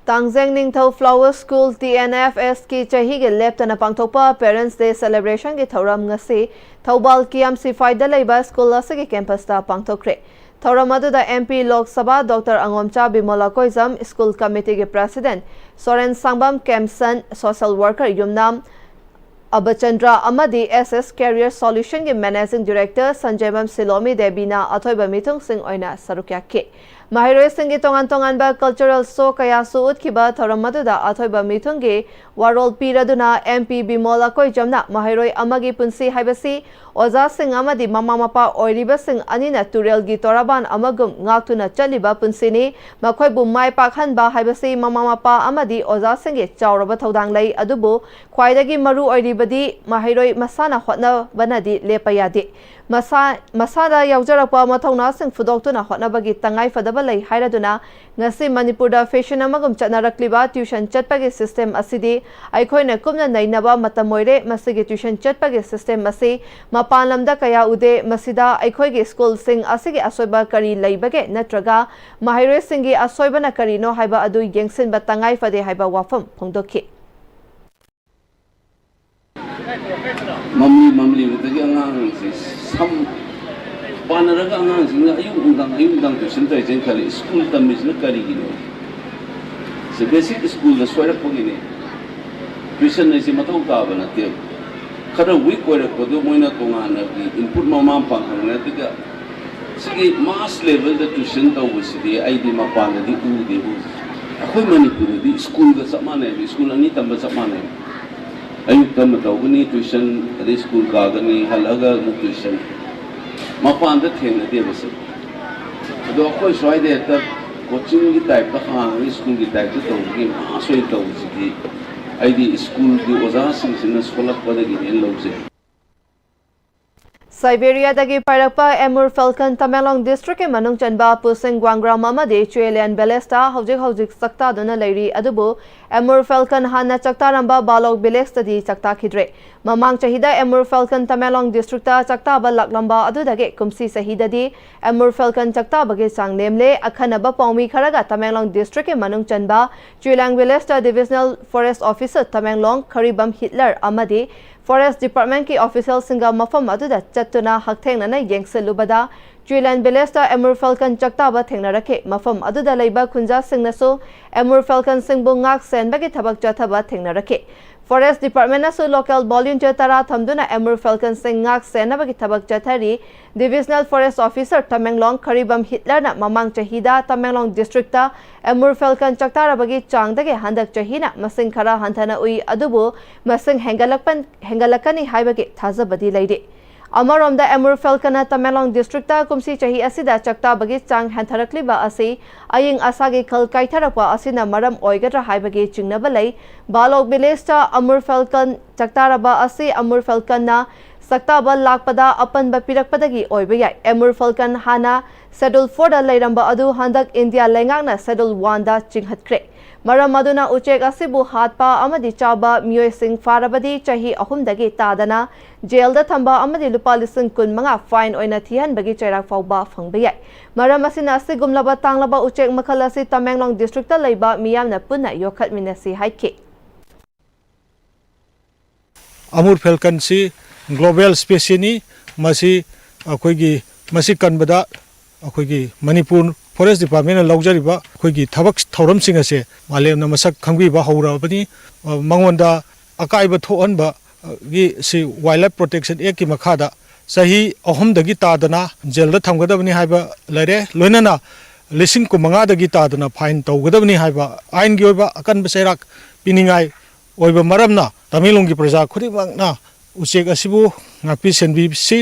ꯇꯥꯡꯖꯦꯡ ꯅꯤꯡꯊꯧ Flower School T N F S ꯀꯤ ꯆꯍꯤꯒꯤ ꯂꯦꯞꯇꯅ ꯄꯥꯡꯊꯣꯛꯄ Parents Day Celebration ꯒꯤ ꯊꯧꯔꯝ ꯉꯁꯤ ꯊꯧꯕꯥꯜ ꯀꯤꯌꯥꯝ ꯁꯤꯐꯥꯏꯗ ꯂꯩꯕ ꯁ꯭ꯀꯨꯜ ꯑꯁꯤꯒꯤ campus ꯇ ꯄꯥꯡꯊꯣꯛꯈ꯭ꯔꯦ꯫ ꯊꯧꯔꯝ ꯑꯗꯨꯗ M P Lok Sabha Doctor ꯑꯉꯣꯝꯆꯥ ꯕꯤꯃꯣꯂꯥ ꯀꯣꯏꯖꯝ, School Committee ꯒꯤ President ꯁꯣꯔꯦꯟ ꯁꯥꯡꯕꯝ ꯀꯦꯝꯁꯟ, Social Worker ꯌꯨꯝꯅꯥꯝ ꯑꯕꯆꯟꯗ꯭ꯔ ꯑꯃꯗꯤ S S Career Solution ꯒꯤ Managing Director ꯁꯟꯖꯦꯃꯝ ꯁꯤꯂꯣꯃꯤ ꯗꯦꯕꯤꯅ ꯑꯊꯣꯏꯕ ꯃꯤꯊꯨꯡꯁꯤꯡ ꯑꯣꯏꯅ ꯁꯔꯨꯛ ꯌꯥꯈꯤ꯫ ꯃꯍꯩꯔꯣꯏꯁꯤꯡꯒꯤ ꯇꯣꯉꯥꯟ ꯇꯣꯉꯥꯟꯕ cultural show ꯀꯌꯥꯁꯨ ꯎꯠꯈꯤꯕ ꯊꯧꯔꯝ ꯑꯗꯨꯗ ꯑꯊꯣꯏꯕ ꯃꯤꯊꯨꯡꯒꯤ ꯋꯥꯔꯣꯜ ꯄꯤꯔꯗꯨꯅ M P ꯕꯤꯃꯣꯜ ꯑꯀꯣꯏꯖꯝꯅ ꯃꯍꯩꯔꯣꯏ ꯑꯃꯒꯤ ꯄꯨꯟꯁꯤ ꯍꯥꯏꯕꯁꯤ ꯑꯣꯖꯥꯁꯤꯡ ꯑꯃꯗꯤ ꯃꯃꯥ ꯃꯄꯥ ꯑꯣꯏꯔꯤꯕꯁꯤꯡ ꯑꯅꯤꯅ ꯇꯨꯔꯦꯜꯒꯤ ꯇꯣꯔꯕꯥꯟ ꯑꯃꯒꯨꯝ ꯉꯥꯛꯇꯨꯅ ꯆꯠꯂꯤꯕ ꯄꯨꯟꯁꯤꯅꯤ꯫ ꯃꯈꯣꯏꯕꯨ ꯃꯥꯏ ꯄꯥꯛꯍꯟꯕ ꯍꯥꯏꯕꯁꯤ ꯃꯃꯥ ꯃꯄꯥ ꯑꯃꯗꯤ ꯑꯣꯖꯥꯁꯤꯡꯒꯤ ꯆꯥꯎꯔꯕ ꯊꯧꯗꯥꯡ ꯂꯩ꯫ ꯑꯗꯨꯕꯨ ꯈ꯭ꯋꯥꯏꯗꯒꯤ ꯃꯔꯨ ꯑꯣꯏꯔꯤꯕꯗꯤ ꯃꯍꯩꯔꯣꯏ ꯃꯁꯥꯅ ꯍꯣꯠꯅꯕꯅꯗꯤ ꯂꯦꯞꯄ ꯌꯥꯗꯦ꯫ ꯃꯁꯥ-, ꯃꯁꯥꯗ ꯌꯥꯎꯖꯔꯛꯄ ꯃꯊꯧꯅꯥꯁꯤꯡ ꯐꯨꯗꯣꯛꯇꯨꯅ ꯍꯣꯠꯅꯕꯒꯤ ꯇꯉꯥꯏꯐꯗꯕ ꯂꯩ ꯍꯥꯏꯔꯗꯨꯅ ꯉꯁꯤ ꯃꯅꯤꯄꯨꯔꯗ fashion ꯑꯃꯒꯨꯝ ꯆꯠꯅꯔꯛꯂꯤꯕ tuition ꯆꯠꯄꯒꯤ system ꯑꯁꯤꯗꯤ ꯑꯩꯈꯣꯏꯅ ꯀꯨꯞꯅ ꯅꯩꯅꯕ ꯃꯇꯝ ꯑꯣꯏꯔꯦ꯫ ꯃꯁꯤꯒꯤ tuition ꯆꯠꯄꯒꯤ system ꯑꯁꯤ ꯃꯄꯥꯟ ꯂꯝꯗ ꯀꯌꯥ ꯎꯗꯦ꯫ ꯃꯁꯤꯗ ꯑꯩꯈꯣꯏꯒꯤ ꯁ꯭ꯀꯨꯜꯁꯤꯡ ꯑꯁꯤꯒꯤ ꯑꯁꯣꯏꯕ ꯀꯔꯤ ꯂꯩꯕꯒꯦ ꯅꯠꯇ꯭ꯔꯒ ꯃꯍꯩꯔꯣꯏꯁꯤꯡꯒꯤ ꯑꯁꯣꯏꯕꯅ ꯀꯔꯤꯅꯣ ꯍꯥꯏꯕ ꯑꯗꯨ ꯌꯦꯡꯁꯤꯟꯕ ꯇꯉꯥꯏ ꯐꯗꯦ ꯍꯥꯏꯕ ꯋꯥꯐꯝ ꯐꯣꯡꯗꯣꯛꯈꯤ꯫ ꯃꯝꯂꯤ ꯃꯝꯂꯤꯕꯗꯒꯤ ꯑꯉꯥꯡꯁꯦ ꯁꯝ ꯄꯥꯟꯅꯔꯒ ꯑꯉꯥꯡꯁꯤꯡꯅ ꯑꯌꯨꯛ ꯅꯨꯡꯗꯥꯡ ꯑꯌꯨꯛ ꯅꯨꯡꯗꯥꯡ tuition ꯇꯧꯔꯤꯁꯦꯅ ꯈꯜꯂꯤ꯫ ꯁ꯭ꯀꯨꯜ ꯇꯝꯃꯤꯁꯤꯅ ꯀꯔꯤꯒꯤꯅꯣ? ꯁꯤ basic ꯁ꯭ꯀꯨꯜꯗ ꯁꯣꯏꯔꯛꯄꯒꯤꯅꯦ꯫ Tuition ꯍꯥꯏꯁꯦ ꯃꯊꯧ ꯇꯥꯕ ꯅꯠꯇꯦꯕ꯫ ꯈꯔ weak ꯑꯣꯏꯔꯛꯄꯗꯨ ꯃꯣꯏꯅ ꯇꯣꯉꯥꯟꯅꯒꯤ input ꯃꯃꯥ ꯃꯄꯥ ꯐꯪꯅꯗ꯭ꯔꯒ ꯁꯤꯒꯤ mass levelꯗ tuition ꯇꯧꯕꯁꯤꯗꯤ ꯑꯩꯗꯤ ꯃꯄꯥꯟꯗꯗꯤ ꯎꯗꯦꯕ ꯍꯧꯖꯤꯛ꯫ ꯑꯩꯈꯣꯏ ꯃꯅꯤꯄꯨꯔꯗꯗꯤ ꯁ꯭ꯀꯨꯜꯒ ꯆꯞ ꯃꯥꯟꯅꯩꯕ, ꯁ꯭ꯀꯨꯜ ꯑꯅꯤ ꯇꯝꯕ ꯆꯞ ꯃꯥꯟꯅꯩꯕ꯫ ꯑꯌꯨꯛꯇ ꯑꯃ ꯇꯧꯒꯅꯤ tuition, ꯑꯗꯩ ꯁ꯭ꯀꯨꯜ ꯀꯥꯒꯅꯤ, ꯍꯜꯂꯛꯑꯒ ꯑꯃꯨꯛ tuition꯫ ꯃꯄꯥꯟꯗ ꯊꯦꯡꯅꯗꯦꯕ ꯁꯤ꯫ ꯑꯗꯣ ꯑꯩꯈꯣꯏ ꯁ꯭ꯋꯥꯏꯗ ꯍꯦꯛꯇ coachingꯒꯤ typeꯇ ꯍꯥꯡꯉꯒ ꯁ꯭ꯀꯨꯜꯒꯤ typeꯇ ꯇꯧꯕꯒꯤ mass ꯑꯣꯏꯅ ꯇꯧꯕꯁꯤꯗꯤ ꯑꯩꯗꯤ ꯁ꯭ꯀꯨꯜꯒꯤ ꯑꯣꯖꯥꯁꯤꯡꯁꯤꯅ ꯁꯣꯜꯂꯛꯄꯗꯒꯤꯅꯦꯅ ꯂꯧꯖꯩ꯫ ꯁꯥꯏꯕꯦꯔꯤꯌꯥꯗꯒꯤ ꯄꯥꯏꯔꯛꯄ ꯑꯦꯃꯨꯔ ꯐꯦꯜꯀꯟ ꯇꯃꯦꯡꯂꯣꯡ ꯗꯤꯁꯇ꯭ꯔꯤꯛꯀꯤ ꯃꯅꯨꯡ ꯆꯟꯕ ꯄꯨꯁꯤꯡ ꯒ꯭ꯋꯥꯡꯒ꯭ꯔꯥꯝ ꯑꯃꯗꯤ ꯆꯨꯌꯦꯂꯤꯌꯥꯟ ꯚꯤꯂꯦꯖꯇ ꯍꯧꯖꯤꯛ ꯍꯧꯖꯤꯛ ꯆꯥꯛꯇꯥꯗꯨꯅ ꯂꯩꯔꯤ꯫ ꯑꯗꯨꯕꯨ ꯑꯦꯃꯨꯔ ꯐꯦꯜꯀꯟ ꯍꯥꯟꯅ ꯆꯥꯛꯇꯥꯔꯝꯕ ꯕꯥꯂꯣꯛ ꯚꯤꯂꯦꯖꯇꯗꯤ ꯆꯥꯛꯇꯥꯈꯤꯗ꯭ꯔꯦ꯫ ꯃꯃꯥꯡ ꯆꯍꯤꯗ ꯑꯦꯃꯨꯔ ꯐꯦꯜꯀꯟ ꯇꯃꯦꯡꯂꯣꯡ ꯗꯤꯁꯇ꯭ꯔꯤꯛꯇ ꯆꯥꯛꯇꯥꯕ ꯂꯥꯛꯂꯝꯕ ꯑꯗꯨꯗꯒꯤ ꯀꯨꯝꯁꯤ ꯆꯍꯤꯗꯗꯤ ꯑꯦꯃꯨꯔ ꯐꯦꯜꯀꯟ ꯆꯥꯛꯇꯥꯕꯒꯤ ꯆꯥꯡ ꯅꯦꯝꯂꯦ꯫ ꯑꯈꯟꯅꯕ ꯄꯥꯎꯃꯤ ꯈꯔꯒ ꯇꯃꯦꯡꯂꯣꯡ ꯗꯤꯁꯇ꯭ꯔꯤꯛꯀꯤ ꯃꯅꯨꯡ ꯆꯟꯕ ꯆꯨꯌꯦꯂꯤꯌꯥꯟ ꯚꯤꯂꯦꯖꯇ divisional forest officer Tamenglong ꯈꯔꯤꯕꯝ Hitler ꯑꯃꯗꯤ ꯐꯣꯔꯦꯁ ꯗꯤꯄꯥꯔꯠꯃꯦꯟꯠꯀꯤ ꯑꯣꯐꯤꯁꯤꯌꯦꯜꯁꯤꯡꯒ ꯃꯐꯝ ꯑꯗꯨꯗ ꯆꯠꯇꯨꯅ ꯍꯛꯊꯦꯡꯅꯅ ꯌꯦꯡꯁꯤꯜꯂꯨꯕꯗ ꯆꯨꯌꯦꯂꯤꯌꯥꯟ ꯚꯤꯂꯦꯖꯇ ꯑꯦꯃꯨꯔ ꯐꯦꯜꯀꯟ ꯆꯥꯛꯇꯥꯕ ꯊꯦꯡꯅꯔꯛꯈꯤ꯫ ꯃꯐꯝ ꯑꯗꯨꯗ ꯂꯩꯕ ꯈꯨꯟꯖꯥꯁꯤꯡꯅꯁꯨ ꯑꯦꯃꯨꯔ ꯐꯦꯜꯀꯟꯁꯤꯡꯕꯨ ꯉꯥꯛ ꯁꯦꯟꯕꯒꯤ ꯊꯕꯛ ꯆꯠꯊꯕ ꯊꯦꯡꯅꯔꯛꯈꯤ꯫ ꯐꯣꯔꯦꯁ ꯗꯤꯄꯥꯔꯠꯃꯦꯟꯠꯅꯁꯨ ꯂꯣꯀꯦꯜ ꯚꯣꯂꯨꯟꯇꯤꯌꯔ ꯇꯔꯥ ꯊꯝꯗꯨꯅ ꯑꯦꯃꯨꯔ ꯐꯦꯜꯀꯟꯁꯤꯡ ꯉꯥꯛ ꯁꯦꯟꯅꯕꯒꯤ ꯊꯕꯛ ꯆꯠꯊꯔꯤ꯫ ꯗꯤꯚꯤꯖꯅꯦꯜ ꯐꯣꯔꯦꯁ ꯑꯣꯐꯤꯁꯔ ꯇꯃꯦꯡꯂꯣꯡ ꯈꯔꯤꯕꯝ ꯍꯤꯠꯂꯔꯅ ꯃꯃꯥꯡ ꯆꯍꯤꯗ ꯇꯃꯦꯡꯂꯣꯡ ꯗꯤꯁꯇ꯭ꯔꯤꯛꯇ ꯑꯦꯃꯨꯔ ꯐꯦꯜꯀꯟ ꯆꯥꯛꯇꯥꯔꯕꯒꯤ ꯆꯥꯡꯗꯒꯤ ꯍꯟꯗꯛ ꯆꯍꯤꯅ ꯃꯁꯤꯡ ꯈꯔ ꯍꯟꯊꯅ ꯎꯏ꯫ ꯑꯗꯨꯕꯨ ꯃꯁꯤꯡ ꯍꯦꯟꯒꯠꯂꯛꯄ-, ꯍꯦꯟꯒꯠꯂꯛꯀꯅꯤ ꯍꯥꯏꯕꯒꯤ ꯊꯥꯖꯕꯗꯤ ꯂꯩꯔꯤ꯫ ꯑꯃꯔꯣꯝꯗ ꯑꯦꯃꯨꯔ ꯐꯦꯜꯀꯟꯅ ꯇꯃꯦꯡꯂꯣꯡ ꯗꯤꯁꯇ꯭ꯔꯤꯛꯇ ꯀꯨꯝꯁꯤ ꯆꯍꯤ ꯑꯁꯤꯗ ꯆꯥꯛꯇꯥꯕꯒꯤ ꯆꯥꯡ ꯍꯟꯊꯔꯛꯂꯤꯕ ꯑꯁꯤ ꯑꯏꯪ ꯑꯁꯥꯒꯤ ꯈꯜ ꯀꯥꯏꯊꯔꯛꯄ ꯑꯁꯤꯅ ꯃꯔꯝ ꯑꯣꯏꯒꯗ꯭ꯔꯥ ꯍꯥꯏꯕꯒꯤ ꯆꯤꯡꯅꯕ ꯂꯩ꯫ ꯕꯥꯂꯣꯛ ꯚꯤꯂꯦꯖꯇ ꯑꯃꯨꯔ ꯐꯦꯜꯀꯟ ꯆꯥꯛꯇꯥꯔꯕ ꯑꯁꯤ ꯑꯃꯨꯔ ꯐꯦꯜꯀꯟꯅ ꯆꯥꯛꯇꯥꯕ ꯂꯥꯛꯄꯗ ꯑꯄꯟꯕ ꯄꯤꯔꯛꯄꯗꯒꯤ ꯑꯣꯏꯕ ꯌꯥꯏ꯫ ꯑꯃꯨꯔ ꯐꯦꯜꯀꯟ ꯍꯥꯟꯅ ꯁꯦꯗꯨꯜ ꯐꯣꯔꯗ ꯂꯩꯔꯝꯕ ꯑꯗꯨ ꯍꯟꯗꯛ ꯏꯟꯗꯤꯌꯥ ꯂꯩꯉꯥꯛꯅ ꯁꯦꯗꯨꯜ ꯋꯥꯟꯗ ꯆꯤꯡꯍꯠꯈ꯭ꯔꯦ꯫ ꯃꯔꯝ ꯑꯗꯨꯅ ꯎꯆꯦꯛ ꯑꯁꯤꯕꯨ ꯍꯥꯠꯄ ꯑꯃꯗꯤ ꯆꯥꯕ ꯃꯤꯑꯣꯏꯁꯤꯡ ꯐꯥꯔꯕꯗꯤ ꯆꯍꯤ ꯑꯍꯨꯝꯗꯒꯤ ꯇꯥꯗꯅ ꯖꯦꯜꯗ ꯊꯝꯕ ꯑꯃꯗꯤ ꯂꯨꯄꯥ ꯂꯤꯁꯤꯡ ꯀꯨꯟ ꯃꯉꯥ ꯐꯥꯏꯟ ꯑꯣꯏꯅ ꯊꯤꯍꯟꯕꯒꯤ ꯆꯩꯔꯥꯛ ꯐꯥꯎꯕ ꯐꯪꯕ ꯌꯥꯏ꯫ ꯃꯔꯝ ꯑꯁꯤꯅ ꯑꯁꯤꯒꯨꯝꯂꯕ ꯇꯥꯡꯂꯕ ꯎꯆꯦꯛ ꯃꯈꯜ ꯑꯁꯤ ꯇꯃꯦꯡꯂꯣꯡ ꯗꯤꯁꯇ꯭ꯔꯤꯛꯇ ꯂꯩꯕ ꯃꯤꯌꯥꯝꯅ ꯄꯨꯟꯅ ꯌꯣꯛꯈꯠꯃꯤꯟꯅꯁꯤ ꯍꯥꯏꯈꯤ꯫ ꯑꯃꯨꯔ ꯐꯦꯜꯀꯟꯁꯤ ꯒ꯭ꯂꯣꯕꯦꯜ ꯁ꯭ꯄꯦꯁꯤꯁꯅꯤ꯫ ꯃꯁꯤ ꯑꯩꯈꯣꯏꯒꯤ, ꯃꯁꯤ ꯀꯟꯕꯗ ꯑꯩꯈꯣꯏꯒꯤ ꯃꯅꯤꯄꯨꯔ ꯐꯣꯔꯦꯁ ꯗꯤꯄꯥꯔꯠꯃꯦꯟꯅ ꯂꯧꯖꯔꯤꯕ ꯑꯩꯈꯣꯏꯒꯤ ꯊꯕꯛ ꯊꯧꯔꯝꯁꯤꯡ ꯑꯁꯦ ꯃꯥꯂꯦꯝꯅ ꯃꯁꯛ ꯈꯪꯕꯤꯕ ꯍꯧꯔꯛꯑꯕꯅꯤ꯫ ꯑ, ꯃꯉꯣꯟꯗ ꯑꯀꯥꯏꯕ ꯊꯣꯛꯍꯟꯕꯒꯤ ꯁꯤ ꯋꯥꯏꯜ ꯂꯥꯏꯐ ꯄ꯭ꯔꯣꯇꯦꯛꯁꯟ ꯑꯦꯛꯀꯤ ꯃꯈꯥꯗ ꯆꯍꯤ ꯑꯍꯨꯝꯗꯒꯤ ꯇꯥꯗꯅ ꯖꯦꯜꯗ ꯊꯝꯒꯗꯕꯅꯤ ꯍꯥꯏꯕ ꯂꯩꯔꯦ꯫ ꯂꯣꯏꯅꯅ ꯂꯤꯁꯤꯡ ꯀꯨꯟꯃꯉꯥꯗꯒꯤ ꯇꯥꯗꯅ ꯐꯥꯏꯟ ꯇꯧꯒꯗꯕꯅꯤ ꯍꯥꯏꯕ ꯑꯥꯏꯟꯒꯤ ꯑꯣꯏꯕ ꯑꯀꯟꯕ ꯆꯩꯔꯥꯛ ꯄꯤꯅꯤꯡꯉꯥꯏ ꯑꯣꯏꯕ ꯃꯔꯝꯅ ꯇꯃꯦꯡꯂꯣꯡꯒꯤ ꯄ꯭ꯔꯖꯥ ꯈꯨꯗꯤꯡꯃꯛꯅ ꯎꯆꯦꯛ ꯑꯁꯤꯕꯨ ꯉꯥꯛꯄꯤ ꯁꯦꯟꯕꯤꯁꯤ,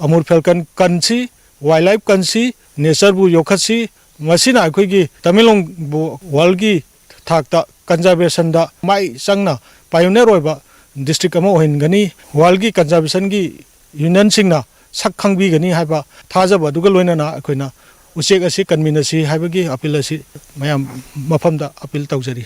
ꯑꯃꯨꯔ ꯐꯦꯜꯀꯟ ꯀꯟꯁꯤ, ꯋꯥꯏꯜ ꯂꯥꯏꯐ ꯀꯟꯁꯤ, ꯅꯦꯆꯔꯕꯨ ꯌꯣꯛꯈꯠꯁꯤ꯫ ꯃꯁꯤꯅ ꯑꯩꯈꯣꯏꯒꯤ ꯇꯃꯦꯡꯂꯣꯡꯕꯨ ꯋꯥꯔꯜꯒꯤ ꯊꯥꯛꯇ ꯀꯟꯖꯥꯔꯕꯦꯁꯟꯗ ꯃꯥꯏ ꯆꯪꯅ ꯄꯥꯏꯑꯣꯅꯤꯌꯔ ꯑꯣꯏꯕ ꯗꯤꯁꯇ꯭ꯔꯤꯛ ꯑꯃ ꯑꯣꯏꯍꯟꯒꯅꯤ꯫ ꯋꯥꯔꯜꯒꯤ ꯀꯟꯖꯥꯔꯕꯦꯁꯟꯒꯤ ꯌꯨꯅꯤꯌꯟꯁꯤꯡꯅ ꯁꯛ ꯈꯪꯕꯤꯒꯅꯤ ꯍꯥꯏꯕ ꯊꯥꯖꯕ ꯑꯗꯨꯒ ꯂꯣꯏꯅꯅ ꯑꯩꯈꯣꯏꯅ ꯎꯆꯦꯛ ꯑꯁꯤ ꯀꯟꯃꯤꯟꯅꯁꯤ ꯍꯥꯏꯕꯒꯤ ꯑꯄꯤꯜ ꯑꯁꯤ ꯃꯌꯥꯝ ꯃꯐꯝꯗ ꯑꯄꯤꯜ ꯇꯧꯖꯔꯤ꯫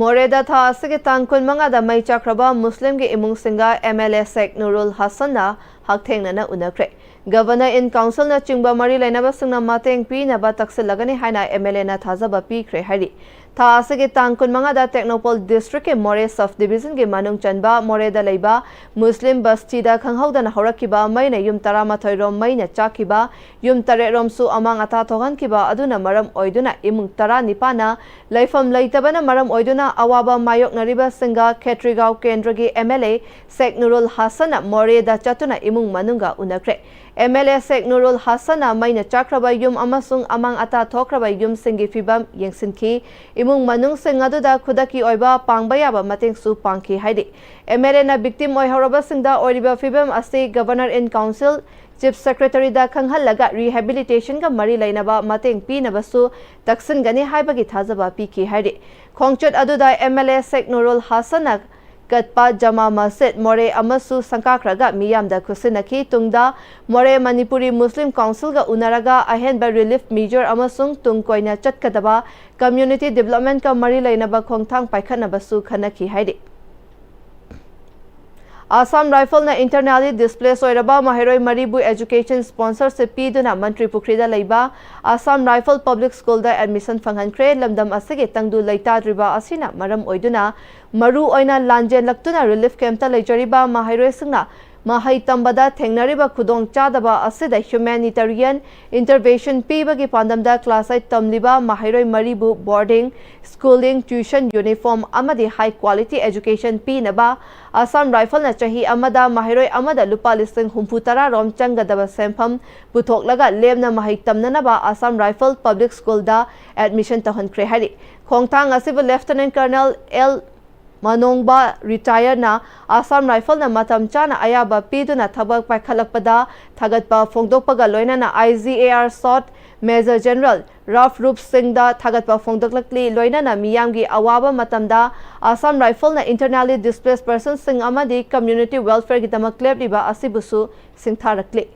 ꯃꯣꯔꯦꯗ ꯊꯥ ꯑꯁꯤꯒꯤ ꯇꯥꯡ ꯀꯨꯟꯃꯉꯥꯗ ꯃꯩ ꯆꯥꯛꯈ꯭ꯔꯕ ꯃꯨꯁꯂꯤꯝꯒꯤ ꯏꯃꯨꯡꯁꯤꯡꯒ ꯑꯦꯝ ꯑꯦꯜ ꯑꯦ ꯁꯦꯛ ꯅꯨꯔꯨꯜ ꯍꯁꯟꯅ ꯍꯛꯊꯦꯡꯅꯅ ꯎꯅꯈ꯭ꯔꯦ꯫ ꯒꯚꯔꯅꯔ ꯏꯟ ꯀꯥꯎꯟꯁꯤꯜꯅꯆꯤꯡꯕ ꯃꯔꯤ ꯂꯩꯅꯕꯁꯤꯡꯅ ꯃꯇꯦꯡ ꯄꯤꯅꯕ ꯇꯛꯁꯤꯜꯂꯒꯅꯤ ꯍꯥꯏꯅ ꯑꯦꯝ ꯑꯦꯜ ꯑꯦꯅ ꯊꯥꯖꯕ ꯄꯤꯈ꯭ꯔꯦ ꯍꯥꯏꯔꯤ꯫ ꯊꯥ ꯑꯁꯤꯒꯤ ꯇꯥꯡ ꯀꯨꯟꯃꯉꯥꯗ ꯇꯦꯡꯅꯧꯄꯜ ꯗꯤꯁꯇ꯭ꯔꯤꯛꯀꯤ ꯃꯣꯔꯦ ꯁꯕ ꯗꯤꯕꯤꯖꯟꯒꯤ ꯃꯅꯨꯡ ꯆꯟꯕ ꯃꯣꯔꯦꯗ ꯂꯩꯕ ꯃꯨꯁꯂꯤꯝ ꯕꯁꯇꯤꯗ ꯈꯪꯍꯧꯗꯅ ꯍꯧꯔꯛꯈꯤꯕ ꯃꯩꯅ ꯌꯨꯝ ꯇꯔꯥꯃꯥꯊꯣꯏ ꯔꯣꯝ ꯃꯩꯅ ꯆꯥꯛꯈꯤꯕ, ꯌꯨꯝ ꯇꯔꯦꯠ ꯔꯣꯝꯁꯨ ꯑꯃꯥꯡ ꯑꯇꯥ ꯊꯣꯛꯍꯟꯈꯤꯕ ꯑꯗꯨꯅ ꯃꯔꯝ ꯑꯣꯏꯗꯨꯅ ꯏꯃꯨꯡ ꯇꯔꯥꯅꯤꯄꯥꯟꯅ ꯂꯩꯐꯝ ꯂꯩꯇꯕꯅ ꯃꯔꯝ ꯑꯣꯏꯗꯨꯅ ꯑꯋꯥꯕ ꯃꯥꯌꯣꯛꯅꯔꯤꯕꯁꯤꯡꯒ ꯈꯦꯇ꯭ꯔꯤꯒꯥꯎ ꯀꯦꯟꯗ꯭ꯔꯒꯤ ꯑꯦꯝ ꯑꯦꯜ ꯑꯦ ꯁꯦꯛ ꯅꯨꯔꯨꯜ ꯍꯥꯁꯟꯅ ꯃꯣꯔꯦꯗ ꯆꯠꯇꯨꯅ ꯏꯃꯨꯡ ꯃꯅꯨꯡꯒ ꯎꯅꯈ꯭ꯔꯦ꯫ ꯑꯦꯝ ꯑꯦꯜ ꯑꯦ ꯁꯦꯛ ꯅꯨꯔꯨꯜ ꯍꯥꯁꯟꯅ ꯃꯩꯅ ꯆꯥꯛꯈ꯭ꯔꯕ ꯌꯨꯝ ꯑꯃꯁꯨꯡ ꯑꯃꯥꯡ ꯑꯇꯥ ꯊꯣꯛꯈ꯭ꯔꯕ ꯌꯨꯝꯁꯤꯡꯒꯤ ꯐꯤꯕꯝ ꯌꯦꯡꯁꯤꯟꯈꯤ꯫ ꯏꯃꯨꯡ ꯃꯅꯨꯡꯁꯤꯡ ꯑꯗꯨꯗ ꯈꯨꯗꯛꯀꯤ ꯑꯣꯏꯕ ꯄꯥꯡꯕ ꯌꯥꯕ ꯃꯇꯦꯡꯁꯨ ꯄꯥꯡꯈꯤ ꯍꯥꯏꯔꯤ꯫ ꯑꯦꯝ ꯑꯦꯜ ꯑꯦꯅ ꯚꯤꯛꯇꯤꯝ ꯑꯣꯏꯍꯧꯔꯕꯁꯤꯡꯗ ꯑꯣꯏꯔꯤꯕ ꯐꯤꯕꯝ ꯑꯁꯤ ꯒꯚꯔꯅꯔ ꯏꯟ ꯀꯥꯎꯟꯁꯤꯜ, ꯆꯤꯐ ꯁꯦꯀ꯭ꯔꯦꯇꯔꯤꯗ ꯈꯪꯍꯜꯂꯒ ꯔꯤꯍꯦꯕꯤꯂꯤꯇꯦꯁꯟꯒ ꯃꯔꯤ ꯂꯩꯅꯕ ꯃꯇꯦꯡ ꯄꯤꯅꯕꯁꯨ ꯇꯛꯁꯤꯟꯒꯅꯤ ꯍꯥꯏꯕꯒꯤ ꯊꯥꯖꯕ ꯄꯤꯈꯤ ꯍꯥꯏꯔꯤ꯫ ꯈꯣꯡꯆꯠ ꯑꯗꯨꯗ ꯑꯦꯝ ꯑꯦꯜ ꯑꯦ ꯁꯦꯛ ꯅꯨꯔꯨꯜ ꯍꯥꯁꯟꯅ ꯀꯠꯄ ꯖꯃꯥ ꯃꯁꯖꯤꯗ ꯃꯣꯔꯦ ꯑꯃꯁꯨ ꯁꯪꯀꯥꯈ꯭ꯔꯒ ꯃꯤꯌꯥꯝꯗ ꯈꯨꯠꯁꯤꯟꯅꯈꯤ꯫ ꯇꯨꯡꯗ ꯃꯣꯔꯦ ꯃꯅꯤꯄꯨꯔꯤ ꯃꯨꯁꯂꯤꯝ ꯀꯥꯎꯟꯁꯤꯜꯒ ꯎꯅꯔꯒ ꯑꯍꯦꯟꯕ ꯔꯤꯂꯤꯐ ꯃꯤꯖꯔ ꯑꯃꯁꯨꯡ ꯇꯨꯡ ꯀꯣꯏꯅ ꯆꯠꯀꯗꯕ ꯀꯝꯃ꯭ꯌꯨꯅꯤꯇꯤ ꯗꯤꯕꯂꯞꯃꯦꯟꯠꯀ ꯃꯔꯤ ꯂꯩꯅꯕ ꯈꯣꯡꯊꯥꯡ ꯄꯥꯏꯈꯠꯅꯕꯁꯨ ꯈꯟꯅꯈꯤ ꯍꯥꯏꯔꯤ꯫ ꯑꯁꯥꯝ ꯔꯥꯏꯐꯜꯅ ꯏꯟꯇꯔꯅꯦꯜꯂꯤ ꯗꯤꯁꯄ꯭ꯂꯦꯁ ꯑꯣꯏꯔꯕ ꯃꯍꯩꯔꯣꯏ ꯃꯔꯤꯕꯨ ꯑꯦꯖꯨꯀꯦꯁꯟ ꯁ꯭ꯄꯣꯟꯁꯔꯁꯤꯞ ꯄꯤꯗꯨꯅ ꯃꯟꯇ꯭ꯔꯤ ꯄꯨꯈ꯭ꯔꯤꯗ ꯂꯩꯕ ꯑꯁꯥꯝ ꯔꯥꯏꯐꯜ ꯄꯕ꯭ꯂꯤꯛ ꯁ꯭ꯀꯨꯜꯗ ꯑꯦꯗꯃꯤꯁꯟ ꯐꯪꯍꯟꯈ꯭ꯔꯦ꯫ ꯂꯝꯗꯝ ꯑꯁꯤꯒꯤ ꯇꯪꯗꯨ ꯂꯩꯇꯥꯗ꯭ꯔꯤꯕ ꯑꯁꯤꯅ ꯃꯔꯝ ꯑꯣꯏꯗꯨꯅ ꯃꯔꯨ ꯑꯣꯏꯅ ꯂꯥꯟꯖꯦꯜꯂꯛꯇꯨꯅ ꯔꯤꯂꯤꯐ ꯀꯦꯝꯞꯇ ꯂꯩꯖꯔꯤꯕ ꯃꯍꯩꯔꯣꯏꯁꯤꯡꯅ ꯃꯍꯩ ꯇꯝꯕꯗ ꯊꯦꯡꯅꯔꯤꯕ ꯈꯨꯗꯣꯡꯆꯥꯗꯕ ꯑꯁꯤꯗ ꯍ꯭ꯌꯨꯃꯦꯅꯤꯇꯔꯤꯌꯟ ꯏꯟꯇꯔꯚꯦꯟꯁꯟ ꯄꯤꯕꯒꯤ ꯄꯥꯟꯗꯝꯗ ꯀ꯭ꯂꯥꯁ ꯑꯩꯠ ꯇꯝꯂꯤꯕ ꯃꯍꯩꯔꯣꯏ ꯃꯔꯤꯕꯨ ꯕꯣꯔꯗꯤꯡ, ꯁ꯭ꯀꯨꯂꯤꯡ, ꯇ꯭ꯌꯨꯁꯟ, ꯌꯨꯅꯤꯐꯣꯔꯝ ꯑꯃꯗꯤ ꯍꯥꯏ ꯀ꯭ꯋꯥꯂꯤꯇꯤ ꯑꯦꯖꯨꯀꯦꯁꯟ ꯄꯤꯅꯕ ꯑꯁꯥꯝ ꯔꯥꯏꯐꯜꯅ ꯆꯍꯤ ꯑꯃꯗ ꯃꯍꯩꯔꯣꯏ ꯑꯃꯗ ꯂꯨꯄꯥ ꯂꯤꯁꯤꯡ ꯍꯨꯝꯐꯨ ꯇꯔꯥ ꯔꯣꯝ ꯆꯪꯒꯗꯕ ꯁꯦꯟꯐꯝ ꯄꯨꯊꯣꯛꯂꯒ ꯂꯦꯝꯅ ꯃꯍꯩ ꯇꯝꯅꯅꯕ ꯑꯁꯥꯝ ꯔꯥꯏꯐꯜ ꯄꯕ꯭ꯂꯤꯛ ꯁ꯭ꯀꯨꯜꯗ ꯑꯦꯗꯃꯤꯁꯟ ꯇꯧꯍꯟꯈ꯭ꯔꯦ ꯍꯥꯏꯔꯤ꯫ ꯈꯣꯡꯊꯥꯡ ꯑꯁꯤꯕꯨ ꯂꯦꯐꯇꯤꯅꯦꯟꯠ ꯀꯔꯅꯦꯜ ꯑꯦꯜ ꯃꯅꯣꯡꯕ ꯔꯤꯇꯥꯌꯔꯅ ꯑꯁꯥꯝ ꯔꯥꯏꯐꯜꯅ ꯃꯇꯝ ꯆꯥꯅ ꯑꯌꯥꯕ ꯄꯤꯗꯨꯅ ꯊꯕꯛ ꯄꯥꯏꯈꯠꯂꯛꯄꯗ ꯊꯥꯒꯠꯄ ꯐꯣꯡꯗꯣꯛꯄꯒ ꯂꯣꯏꯅꯅ I G A R south Major General ꯔꯥꯐ ꯔꯨꯞ ꯁꯤꯡꯗ ꯊꯥꯒꯠꯄ ꯐꯣꯡꯗꯣꯛꯂꯛꯂꯤ꯫ ꯂꯣꯏꯅꯅ ꯃꯤꯌꯥꯝꯒꯤ ꯑꯋꯥꯕ ꯃꯇꯝꯗ Assam Rifleꯅ internally displaced personꯁꯤꯡ ꯑꯃꯗꯤ community welfareꯒꯤꯗꯃꯛ ꯂꯦꯞꯂꯤꯕ ꯑꯁꯤꯕꯨꯁꯨ ꯁꯤꯡꯊꯥꯔꯛꯂꯤ꯫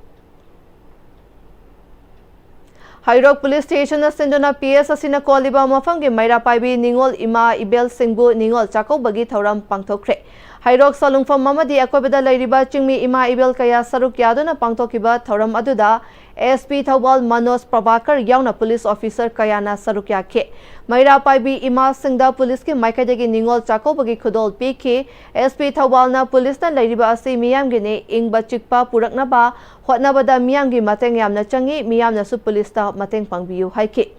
ꯍꯩꯔꯣꯛ Police Stationꯅ ꯁꯤꯟꯗꯨꯅ P S ꯑꯁꯤꯅ ꯀꯣꯜꯂꯤꯕ ꯃꯐꯝꯒꯤ ꯃꯩꯔꯥ ꯄꯥꯏꯕꯤ ꯅꯤꯉꯣꯜ ꯏꯃꯥ ꯏꯕꯦꯜꯁꯤꯡꯕꯨ ꯅꯤꯉꯣꯜ ꯆꯥꯛꯀꯧꯕꯒꯤ ꯊꯧꯔꯝ ꯄꯥꯡꯊꯣꯛꯈ꯭ꯔꯦ꯫ ꯍꯩꯔꯣꯛ ꯁꯣꯂꯨꯡꯐꯝ ꯑꯃꯗꯤ ꯑꯀꯣꯏꯕꯗ ꯂꯩꯔꯤꯕ ꯆꯤꯡꯃꯤ ꯏꯃꯥ ꯏꯕꯦꯜ ꯀꯌꯥ ꯁꯔꯨꯛ ꯌꯥꯗꯨꯅ ꯄꯥꯡꯊꯣꯛꯈꯤꯕ ꯊꯧꯔꯝ ꯑꯗꯨꯗ S P ꯊꯧꯕꯥꯜ ꯃꯅꯣꯖ ꯄ꯭ꯔꯚꯥꯀꯔ ꯌꯥꯎꯅ police officer ꯀꯌꯥꯅ ꯁꯔꯨꯛ ꯌꯥꯈꯤ꯫ ꯃꯩꯔꯥ ꯄꯥꯏꯕꯤ ꯏꯃꯥꯁꯤꯡꯗ policeꯀꯤ ꯃꯥꯏꯀꯩꯗꯒꯤ ꯅꯤꯉꯣꯜ ꯆꯥꯛꯀꯧꯕꯒꯤ ꯈꯨꯗꯣꯜ ꯄꯤꯈꯤ꯫ S P ꯊꯧꯕꯥꯜꯅ policeꯅ ꯂꯩꯔꯤꯕ ꯑꯁꯤ ꯃꯤꯌꯥꯝꯒꯤꯅꯤ, ꯏꯪꯕ ꯆꯤꯛꯄ ꯄꯨꯔꯛꯅꯕ ꯍꯣꯠꯅꯕꯗ ꯃꯤꯌꯥꯝꯒꯤ ꯃꯇꯦꯡ ꯌꯥꯝꯅ ꯆꯪꯏ, ꯃꯤꯌꯥꯝꯅꯁꯨ policeꯇ ꯃꯇꯦꯡ ꯄꯥꯡꯕꯤꯌꯨ ꯍꯥꯏꯈꯤ꯫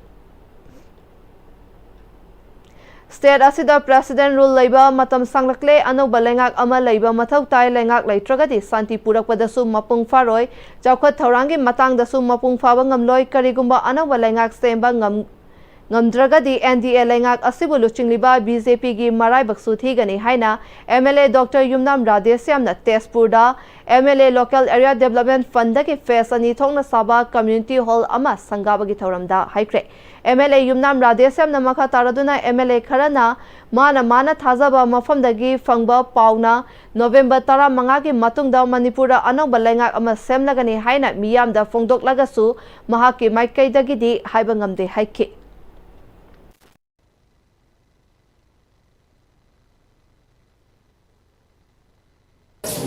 State ꯑꯁꯤꯗ President rule ꯂꯩꯕ ꯃꯇꯝ ꯁꯥꯡꯂꯛꯂꯦ꯫ ꯑꯅꯧꯕ ꯂꯩꯉꯥꯛ ꯑꯃ ꯂꯩꯕ ꯃꯊꯧ ꯇꯥꯏ꯫ ꯂꯩꯉꯥꯛ ꯂꯩꯇ꯭ꯔꯒꯗꯤ ꯁꯥꯟꯇꯤ ꯄꯨꯔꯛꯄꯗꯁꯨ ꯃꯄꯨꯡ ꯐꯥꯔꯣꯏ꯫ ꯆꯥꯎꯈꯠ ꯊꯧꯔꯥꯡꯒꯤ ꯃꯇꯥꯡꯗꯁꯨ ꯃꯄꯨꯡ ꯐꯥꯕ ꯉꯝꯂꯣꯏ꯫ ꯀꯔꯤꯒꯨꯝꯕ ꯑꯅꯧꯕ ꯂꯩꯉꯥꯛ ꯁꯦꯝꯕ ꯉꯝ-, ꯉꯝꯗ꯭ꯔꯒꯗꯤ N D A ꯂꯩꯉꯥꯛ ꯑꯁꯤꯕꯨ ꯂꯨꯆꯤꯡꯂꯤꯕ B J Pꯒꯤ ꯃꯔꯥꯏꯕꯛꯁꯨ ꯊꯤꯒꯅꯤ ꯍꯥꯏꯅ M L A Doctor Yumnam ꯔꯥꯙꯦꯁ꯭ꯌꯥꯝꯅ ꯇꯦꯖꯄꯨꯔꯗ M L A Local Area Development Fundꯗꯒꯤ phase ꯑꯅꯤ ꯊꯣꯛꯅ ꯁꯥꯕ community hall ꯑꯃ ꯁꯪꯒꯥꯕꯒꯤ ꯊꯧꯔꯝꯗ ꯍꯥꯏꯈ꯭ꯔꯦ꯫ M L A ꯌꯨꯝꯅꯥꯝ ꯔꯥꯙꯦꯁ꯭ꯌꯥꯝꯅ ꯃꯈꯥ ꯇꯥꯔꯗꯨꯅ M L A ꯈꯔꯅ ꯃꯥꯅ, ꯃꯥꯅ ꯊꯥꯖꯕ ꯃꯐꯝꯗꯒꯤ ꯐꯪꯕ ꯄꯥꯎꯅ November ꯇꯔꯥꯃꯉꯥꯒꯤ ꯃꯇꯨꯡꯗ ꯃꯅꯤꯄꯨꯔꯗ ꯑꯅꯧꯕ ꯂꯩꯉꯥꯛ ꯑꯃ ꯁꯦꯝꯂꯒꯅꯤ ꯍꯥꯏꯅ ꯃꯤꯌꯥꯝꯗ ꯐꯣꯡꯗꯣꯛꯂꯒꯁꯨ ꯃꯍꯥꯛꯀꯤ ꯃꯥꯏꯀꯩꯗꯒꯤꯗꯤ ꯍꯥꯏꯕ ꯉꯝꯗꯦ ꯍꯥꯏꯈꯤ꯫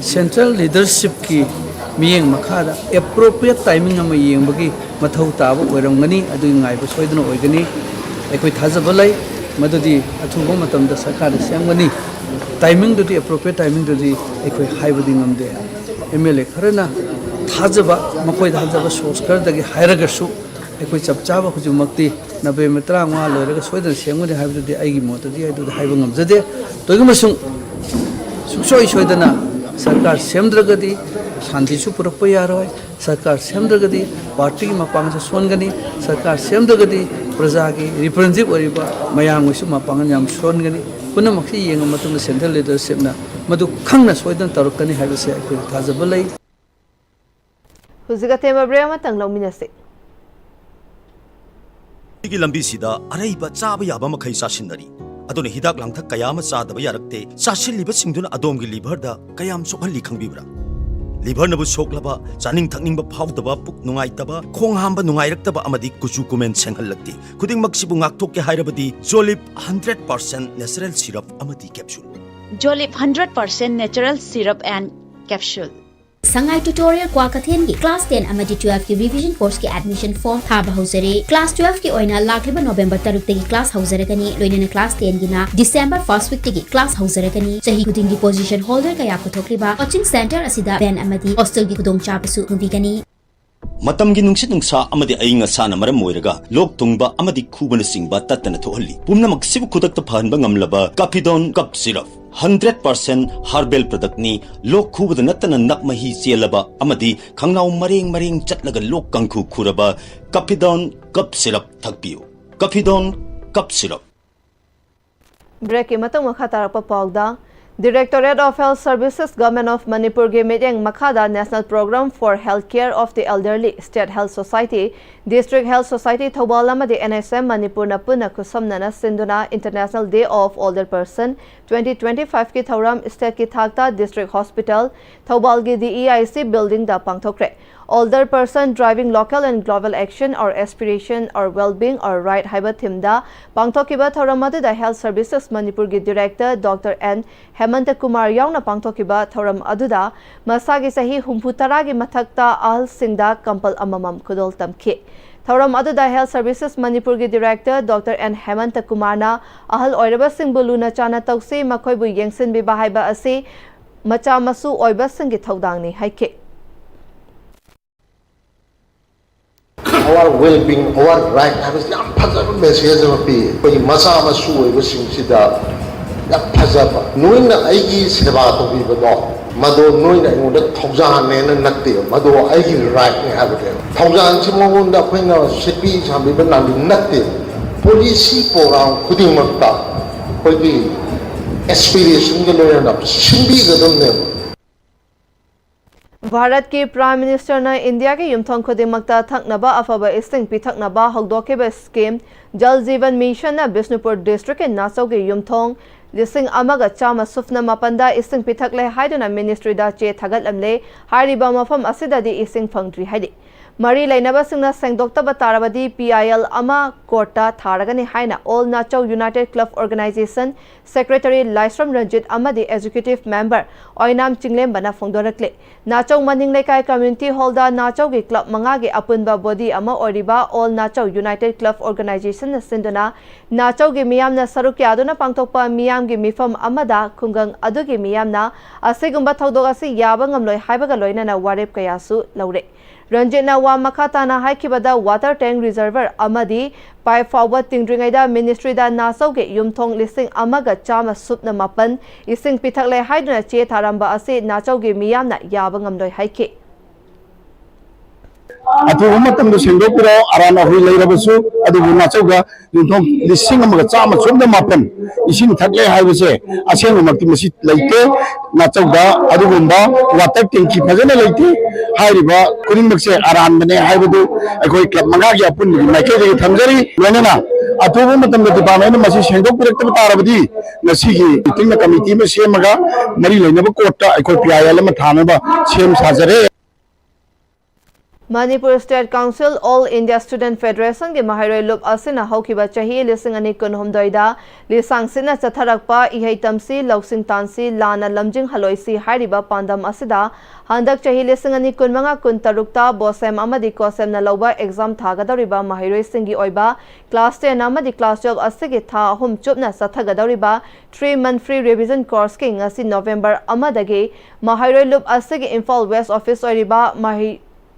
Central leadershipꯀꯤ ꯃꯤꯠꯌꯦꯡ ꯃꯈꯥꯗ appropriate timing ꯑꯃ ꯌꯦꯡꯕꯒꯤ ꯃꯊꯧ ꯇꯥꯕ ꯑꯣꯏꯔꯝꯒꯅꯤ꯫ ꯑꯗꯨꯒꯤ ꯉꯥꯏꯕ ꯁꯣꯏꯗꯅ ꯑꯣꯏꯒꯅꯤ꯫ ꯑꯩꯈꯣꯏ ꯊꯥꯖꯕ ꯂꯩ ꯃꯗꯨꯗꯤ ꯑꯊꯨꯕ ꯃꯇꯝꯗ ꯁꯔꯀꯥꯔꯗ ꯁꯦꯝꯒꯅꯤ꯫ Timingꯗꯨꯗꯤ, appropriate timingꯗꯨꯗꯤ ꯑꯩꯈꯣꯏ ꯍꯥꯏꯕꯗꯤ ꯉꯝꯗꯦ꯫ M L A ꯈꯔꯅ ꯊꯥꯖꯕ, ꯃꯈꯣꯏꯗ ꯊꯥꯖꯕ source ꯈꯔꯗꯒꯤ ꯍꯥꯏꯔꯒꯁꯨ ꯑꯩꯈꯣꯏ ꯆꯞ ꯆꯥꯕ ꯍꯧꯖꯤꯛꯃꯛꯇꯤ November ꯇꯔꯥꯃꯉꯥ ꯂꯣꯏꯔꯒ ꯁꯣꯏꯗꯅ ꯁꯦꯝꯒꯅꯤ ꯍꯥꯏꯕꯗꯨꯗꯤ ꯑꯩꯒꯤ ꯃꯣꯠꯇꯗꯤ ꯑꯩ ꯑꯗꯨꯗꯤ ꯍꯥꯏꯕ ꯉꯝꯖꯗꯦ꯫ ꯇꯧꯏꯒꯨꯝꯕꯁꯨꯡ ꯁꯨꯡꯁꯣꯏ ꯁꯣꯏꯗꯅ ꯁꯔꯀꯥꯔ ꯁꯦꯝꯗ꯭ꯔꯒꯗꯤ ꯁꯥꯟꯇꯤꯁꯨ ꯄꯨꯔꯛꯄ ꯌꯥꯔꯣꯏ꯫ ꯁꯔꯀꯥꯔ ꯁꯦꯝꯗ꯭ꯔꯒꯗꯤ partyꯒꯤ ꯃꯄꯥꯡꯒꯜꯁꯨ ꯁꯣꯟꯒꯅꯤ꯫ ꯁꯔꯀꯥꯔ ꯁꯦꯝꯗ꯭ꯔꯒꯗꯤ ꯄ꯭ꯔꯖꯥꯒꯤ representative ꯑꯣꯏꯔꯤꯕ ꯃꯌꯥꯝꯒꯤꯁꯨ ꯃꯄꯥꯡꯒꯜ ꯌꯥꯝ ꯁꯣꯟꯒꯅꯤ꯫ ꯄꯨꯝꯅꯃꯛꯁꯤ ꯌꯦꯡꯉ ꯃꯇꯨꯡꯗ central leadershipꯅ ꯃꯗꯨ ꯈꯪꯅ ꯁꯣꯏꯗꯅ ꯇꯧꯔꯛꯀꯅꯤ ꯍꯥꯏꯕꯁꯦ ꯑꯩꯈꯣꯏꯗ ꯊꯥꯖꯕ ꯂꯩ꯫ ꯍꯧꯖꯤꯛ ꯑꯇꯦꯟꯕ break ꯑꯃꯇꯪ ꯂꯧꯃꯤꯟꯅꯁꯤ꯫ ꯁꯤꯒꯤ ꯂꯝꯕꯤꯁꯤꯗ ꯑꯔꯩꯕ ꯆꯥꯕ ꯌꯥꯕ ꯃꯈꯩ ꯆꯥꯁꯤꯟꯅꯔꯤ꯫ ꯑꯗꯨꯅ ꯍꯤꯗꯥꯛ ꯂꯥꯡꯊꯛ ꯀꯌꯥ ꯑꯃ ꯆꯥꯗꯕ ꯌꯥꯔꯛꯇꯦ꯫ ꯆꯥꯁꯤꯜꯂꯤꯕꯁꯤꯡꯗꯨꯅ ꯑꯗꯣꯝꯒꯤ ꯂꯤꯚꯔꯗ ꯀꯌꯥꯝ ꯁꯣꯛꯍꯜꯂꯤ ꯈꯪꯕꯤꯕ꯭ꯔꯥ? ꯂꯤꯚꯔꯅꯕꯨ ꯁꯣꯛꯂꯕ, ꯆꯥꯅꯤꯡ ꯊꯛꯅꯤꯡꯕ ꯐꯥꯎꯗꯕ, ꯄꯨꯛ ꯅꯨꯡꯉꯥꯏꯇꯕ, ꯈꯣꯡ ꯍꯥꯝꯕ ꯅꯨꯡꯉꯥꯏꯔꯛꯇꯕ ꯑꯃꯗꯤ ꯀꯨꯆꯨ ꯀꯨꯃꯦꯟ ꯁꯦꯡꯍꯜꯂꯛꯇꯦ꯫ ꯈꯨꯗꯤꯡꯃꯛꯁꯤꯕꯨ ꯉꯥꯛꯊꯣꯛꯀꯦ ꯍꯥꯏꯔꯕꯗꯤ ꯖꯣꯂꯤꯞ ꯍꯟꯗ꯭ꯔꯦꯠ ꯄꯥꯔꯁꯦꯟ ꯅꯦꯆꯔꯦꯜ ꯁꯤꯔꯞ ꯑꯃꯗꯤ capsule. Jolip hundred percent natural syrup and capsule. Sangai Tutorial ꯀ꯭ꯋꯥꯀꯩꯊꯦꯜꯒꯤ class ten ꯑꯃꯗꯤ twelve ꯀꯤ revision course ꯀꯤ admission form ꯊꯥꯕ ꯍꯧꯖꯔꯦ꯫ Class twelve ꯀꯤ ꯑꯣꯏꯅ ꯂꯥꯛꯂꯤꯕ November ꯇꯔꯨꯛꯇꯒꯤ class ꯍꯧꯖꯔꯒꯅꯤ, ꯂꯣꯏꯅꯅ class ten ꯒꯤꯅ December first week ꯇꯒꯤ class ꯍꯧꯖꯔꯒꯅꯤ꯫ ꯆꯍꯤ ꯈꯨꯗꯤꯡꯒꯤ position holder ꯀꯌꯥ ꯄꯨꯊꯣꯛꯂꯤꯕ coaching center ꯑꯁꯤꯗ van ꯑꯃꯗꯤ hostel ꯒꯤ ꯈꯨꯗꯣꯡꯆꯥꯕꯁꯨ ꯐꯪꯕꯤꯒꯅꯤ꯫ ꯃꯇꯝꯒꯤ ꯅꯨꯡꯁꯤꯠ ꯅꯨꯡꯁꯥ ꯑꯃꯗꯤ ꯑꯏꯪ ꯑꯁꯥꯅ ꯃꯔꯝ ꯑꯣꯏꯔꯒ ꯂꯣꯛ ꯊꯨꯡꯕ ꯑꯃꯗꯤ ꯈꯨꯕꯅꯆꯤꯡꯕ ꯇꯠꯇꯅ ꯊꯣꯛꯍꯜꯂꯤ꯫ ꯄꯨꯝꯅꯃꯛꯁꯤꯕꯨ ꯈꯨꯗꯛꯇ ꯐꯍꯟꯕ ꯉꯝꯂꯕ Caphidone Cough Syrup, hundred percent herbal product ꯅꯤ꯫ ꯂꯣꯛ ꯈꯨꯕꯗ ꯅꯠꯇꯅ ꯅꯞ ꯃꯍꯤ ꯆꯦꯜꯂꯕ ꯑꯃꯗꯤ ꯈꯪꯅꯥꯎ ꯃꯔꯦꯡ ꯃꯔꯦꯡ ꯆꯠꯂꯒ ꯂꯣꯛ ꯀꯥꯡꯈꯨ ꯈꯨꯔꯕ Caphidone Cough Syrup ꯊꯛꯄꯤꯌꯨ꯫ Caphidone Cough Syrup꯫ Break ꯀꯤ ꯃꯇꯨꯡ ꯃꯈꯥ ꯇꯥꯔꯛꯄ ꯄꯥꯎꯗ, Directorate of Health Services, Government of Manipur ꯒꯤ ꯃꯤꯠꯌꯦꯡ ꯃꯈꯥꯗ National Program for Health Care of the Elderly, State Health Society, District Health Society Thoubal ꯑꯃꯗꯤ N H M ꯃꯅꯤꯄꯨꯔꯅ ꯄꯨꯟꯅ ꯈꯨꯠꯁꯝꯅꯅ ꯁꯤꯟꯗꯨꯅ International Day of Older Person twenty twenty-five ꯀꯤ ꯊꯧꯔꯝ state ꯀꯤ ꯊꯥꯛꯇ District Hospital, ꯊꯧꯕꯥꯜꯒꯤ D E I C building the ꯄꯥꯡꯊꯣꯛꯈ꯭ꯔꯦ꯫ Older person driving local and global action, our aspiration, our well-being, our right ꯍꯥꯏꯕ theme ꯗ ꯄꯥꯡꯊꯣꯛꯈꯤꯕ ꯊꯧꯔꯝ ꯑꯗꯨꯗ Health Services ꯃꯅꯤꯄꯨꯔꯒꯤ Director Doctor N ꯍꯦꯃꯟꯇ Kumar ꯌꯥꯎꯅ ꯄꯥꯡꯊꯣꯛꯈꯤꯕ ꯊꯧꯔꯝ ꯑꯗꯨꯗ ꯃꯁꯥꯒꯤ ꯆꯍꯤ ꯍꯨꯝꯐꯨ ꯇꯔꯥꯒꯤ ꯃꯊꯛꯇ ꯑꯍꯜꯁꯤꯡꯗ ꯀꯝꯄꯜ ꯑꯃꯃꯝ ꯈꯨꯗꯣꯜ ꯇꯝꯈꯤ꯫ ꯊꯧꯔꯝ ꯑꯗꯨꯗ Health Services ꯃꯅꯤꯄꯨꯔꯒꯤ Director Doctor N ꯍꯦꯃꯟꯇ ꯀꯨꯃꯥꯔꯅ ꯑꯍꯜ ꯑꯣꯏꯔꯕꯁꯤꯡꯕꯨ ꯂꯨꯅ ꯆꯥꯟꯅ ꯇꯧꯁꯤ, ꯃꯈꯣꯏꯕꯨ ꯌꯦꯡꯁꯤꯟꯕꯤꯕ ꯍꯥꯏꯕ ꯑꯁꯤ ꯃꯆꯥ ꯃꯁꯨ ꯑꯣꯏꯕꯁꯤꯡꯒꯤ ꯊꯧꯗꯥꯡꯅꯤ ꯍꯥꯏꯈꯤ꯫ Our well-being, our right ꯍꯥꯏꯕꯁꯤ ꯌꯥꯝ ꯐꯖꯕ message ꯑꯃ ꯄꯤ꯫ ꯑꯩꯈꯣꯏꯒꯤ ꯃꯆꯥ ꯃꯁꯨ ꯑꯣꯏꯕꯁꯤꯡꯁꯤꯗ ꯌꯥꯝ ꯐꯖꯕ, ꯅꯣꯏꯅ ꯑꯩꯒꯤ ꯁꯦꯕꯥ ꯇꯧꯕꯤꯕꯗꯣ, ꯃꯗꯣ ꯅꯣꯏꯅ ꯑꯩꯉꯣꯟꯗ ꯊꯧꯖꯥꯜꯅꯦꯅ ꯅꯠꯇꯦ, ꯃꯗꯣ ꯑꯩꯒꯤ right ꯅꯤ ꯍꯥꯏꯕꯅꯦꯕ꯫ ꯊꯧꯖꯥꯜꯁꯤ ꯃꯉꯣꯟꯗ ꯑꯩꯈꯣꯏꯅ ꯁꯤꯠꯄꯤ ꯁꯥꯟꯕꯤꯕ ꯂꯥꯟꯕꯤ ꯅꯠꯇꯦ꯫ Policy program ꯈꯨꯗꯤꯡꯃꯛꯇ ꯑꯩꯈꯣꯏꯒꯤ aspiration ꯒ ꯂꯣꯏꯅꯅ ꯁꯤꯟꯕꯤꯒꯗꯕꯅꯦꯕ꯫ ꯚꯥꯔꯠꯀꯤ Prime Ministerꯅ ꯏꯟꯗꯤꯌꯥꯒꯤ ꯌꯨꯝꯊꯣꯡ ꯈꯨꯗꯤꯡꯃꯛꯇ ꯊꯛꯅꯕ ꯑꯐꯕ ꯏꯁꯤꯡ ꯄꯤꯊꯛꯅꯕ ꯍꯧꯗꯣꯛꯈꯤꯕ scheme Jal Jeevan Missionꯅ ꯕꯤꯁꯅꯨꯄꯨꯔ districtꯀꯤ ꯅꯥꯆꯧꯒꯤ ꯌꯨꯝꯊꯣꯡ ꯂꯤꯁꯤꯡ ꯑꯃꯒ ꯆꯥꯝꯃ ꯁꯨꯞꯅ ꯃꯥꯄꯟꯗ ꯏꯁꯤꯡ ꯄꯤꯊꯛꯂꯦ ꯍꯥꯏꯗꯨꯅ ministryꯗ ꯆꯦ ꯊꯥꯒꯠꯂꯝꯂꯦ꯫ ꯍꯥꯏꯔꯤꯕ ꯃꯐꯝ ꯑꯁꯤꯗꯗꯤ ꯏꯁꯤꯡ ꯐꯪꯗ꯭ꯔꯤ ꯍꯥꯏꯔꯤ꯫ ꯃꯔꯤ ꯂꯩꯅꯕꯁꯤꯡꯅ ꯁꯦꯡꯗꯣꯛꯇꯕ ꯇꯥꯔꯕꯗꯤ P I L ꯑꯃ courtꯇ ꯊꯥꯔꯒꯅꯤ ꯍꯥꯏꯅ All Nachau United Club Organization Secretary ꯂꯥꯏꯁ꯭ꯔꯝ ꯔꯟꯖꯤꯠ ꯑꯃꯗꯤ Executive Member ꯑꯣꯏꯅꯥꯝ ꯆꯤꯡꯂꯦꯝꯕꯅ ꯐꯣꯡꯗꯣꯔꯛꯂꯤ꯫ ꯅꯥꯆꯧ ꯃꯅꯤꯡ ꯂꯩꯀꯥꯏ community hallꯗ ꯅꯥꯆꯧꯒꯤ club ꯃꯉꯥꯒꯤ ꯑꯄꯨꯟꯕ body ꯑꯃ ꯑꯣꯏꯔꯤꯕ All Nachau United Club Organizationꯅ ꯁꯤꯟꯗꯨꯅ ꯅꯥꯆꯧꯒꯤ ꯃꯤꯌꯥꯝꯅ ꯁꯔꯨꯛ ꯌꯥꯗꯨꯅ ꯄꯥꯡꯊꯣꯛꯄ ꯃꯤꯌꯥꯝꯒꯤ ꯃꯤꯐꯝ ꯑꯃꯗ ꯈꯨꯡꯒꯪ ꯑꯗꯨꯒꯤ ꯃꯤꯌꯥꯝꯅ ꯑꯁꯤꯒꯨꯝꯕ ꯊꯧꯗꯣꯛ ꯑꯁꯤ ꯌꯥꯕ ꯉꯝꯂꯣꯏ ꯍꯥꯏꯕꯒ ꯂꯣꯏꯅꯅ ꯋꯥꯔꯦꯞ ꯀꯌꯥꯁꯨ ꯂꯧꯔꯦ꯫ ꯔꯟꯖꯤꯠꯅ ꯋꯥ ꯃꯈꯥ ꯇꯥꯅ ꯍꯥꯏꯈꯤꯕꯗ, water tank reservoir ꯑꯃꯗꯤ pipe ꯐꯥꯎꯕ ꯇꯤꯡꯗ꯭ꯔꯤꯉꯩꯗ ministryꯗ ꯅꯥꯆꯧꯒꯤ ꯌꯨꯝꯊꯣꯡ ꯂꯤꯁꯤꯡ ꯑꯃꯒ ꯆꯥꯝꯃ ꯁꯨꯞꯅ ꯃꯥꯄꯟ ꯏꯁꯤꯡ ꯄꯤꯊꯛꯂꯦ ꯍꯥꯏꯗꯨꯅ ꯆꯦ ꯊꯥꯔꯝꯕ ꯑꯁꯤ ꯅꯥꯆꯧꯒꯤ ꯃꯤꯌꯥꯝꯅ ꯌꯥꯕ ꯉꯝꯂꯣꯏ ꯍꯥꯏꯈꯤ꯫ ꯑꯊꯨꯕ ꯃꯇꯝꯗ ꯁꯦꯡꯗꯣꯛꯄꯤꯔꯛꯑꯣ꯫ ꯑꯔꯥꯟ ꯑꯍꯣꯏ ꯂꯩꯔꯕꯁꯨ, ꯑꯗꯨꯕꯨ ꯅꯥꯆꯧꯗ ꯌꯨꯝꯊꯣꯡ ꯂꯤꯁꯤꯡ ꯑꯃꯒ ꯆꯥꯝꯃ ꯁꯨꯞꯅ ꯃꯥꯄꯟ ꯏꯁꯤꯡ ꯊꯛꯂꯦ ꯍꯥꯏꯕꯁꯦ ꯑꯁꯦꯡꯕꯃꯛꯇꯤ ꯃꯁꯤ ꯂꯩꯇꯦ꯫ ꯅꯥꯆꯧꯗ ꯑꯗꯨꯒꯨꯝꯕ water tank ꯐꯖꯅ ꯂꯩꯇꯦ꯫ ꯍꯥꯏꯔꯤꯕ ꯈꯨꯗꯤꯡꯃꯛꯁꯦ ꯑꯔꯥꯟꯕꯅꯦ ꯍꯥꯏꯕꯗꯨ ꯑꯩꯈꯣꯏ club ꯃꯉꯥꯒꯤ ꯑꯄꯨꯟꯕꯒꯤ ꯃꯥꯏꯀꯩꯗꯒꯤ ꯊꯝꯖꯔꯤ꯫ ꯂꯣꯏꯅꯅ ꯑꯊꯨꯕ ꯃꯇꯝꯗ departmentꯅ ꯃꯁꯤ ꯁꯦꯡꯗꯣꯛꯄꯤꯔꯛꯇꯕ ꯇꯥꯔꯕꯗꯤ ꯉꯁꯤꯒꯤ meetingꯅ committee ꯑꯃ ꯁꯦꯝꯃꯒ ꯃꯔꯤ ꯂꯩꯅꯕ courtꯇ ꯑꯩꯈꯣꯏ P I L ꯑꯃ ꯊꯥꯅꯕ ꯁꯦꯝ ꯁꯥꯖꯔꯦ꯫ Manipur State Council All India Student Federationꯒꯤ ꯃꯍꯩꯔꯣꯏ ꯂꯨꯞ ꯑꯁꯤꯅ ꯍꯧꯈꯤꯕ ꯆꯍꯤ ꯂꯤꯁꯤꯡ ꯑꯅꯤ ꯀꯨꯟꯍꯨꯝꯗꯣꯏꯗ ꯂꯤꯁꯥꯡ ꯁꯤꯠꯅ ꯆꯠꯊꯔꯛꯄ ꯏꯍꯩ ꯇꯝꯁꯤ, ꯂꯧꯁꯤꯡ ꯇꯥꯟꯁꯤ, ꯂꯥꯟꯅ ꯂꯝꯖꯤꯡ ꯍꯜꯂꯣꯏꯁꯤ ꯍꯥꯏꯔꯤꯕ ꯄꯥꯟꯗꯝ ꯑꯁꯤꯗ ꯍꯟꯗꯛ ꯆꯍꯤ ꯂꯤꯁꯤꯡ ꯑꯅꯤ ꯀꯨꯟꯃꯉꯥ ꯀꯨꯟꯇꯔꯨꯛꯇ BOSEM ꯑꯃꯗꯤ COSEMꯅ ꯂꯧꯕ exam ꯊꯥꯒꯗꯧꯔꯤꯕ ꯃꯍꯩꯔꯣꯏꯁꯤꯡꯒꯤ ꯑꯣꯏꯕ class ten ꯑꯃꯗꯤ class twelve ꯑꯁꯤꯒꯤ ꯊꯥ ꯑꯍꯨꯝ ꯆꯨꯞꯅ ꯆꯠꯊꯒꯗꯧꯔꯤꯕ three month free revision courseꯀꯤ ꯉꯁꯤ November ꯑꯃꯗꯒꯤ ꯃꯍꯩꯔꯣꯏ ꯂꯨꯞ ꯑꯁꯤꯒꯤ Imphal West office ꯑꯣꯏꯔꯤꯕ ꯃꯍꯩ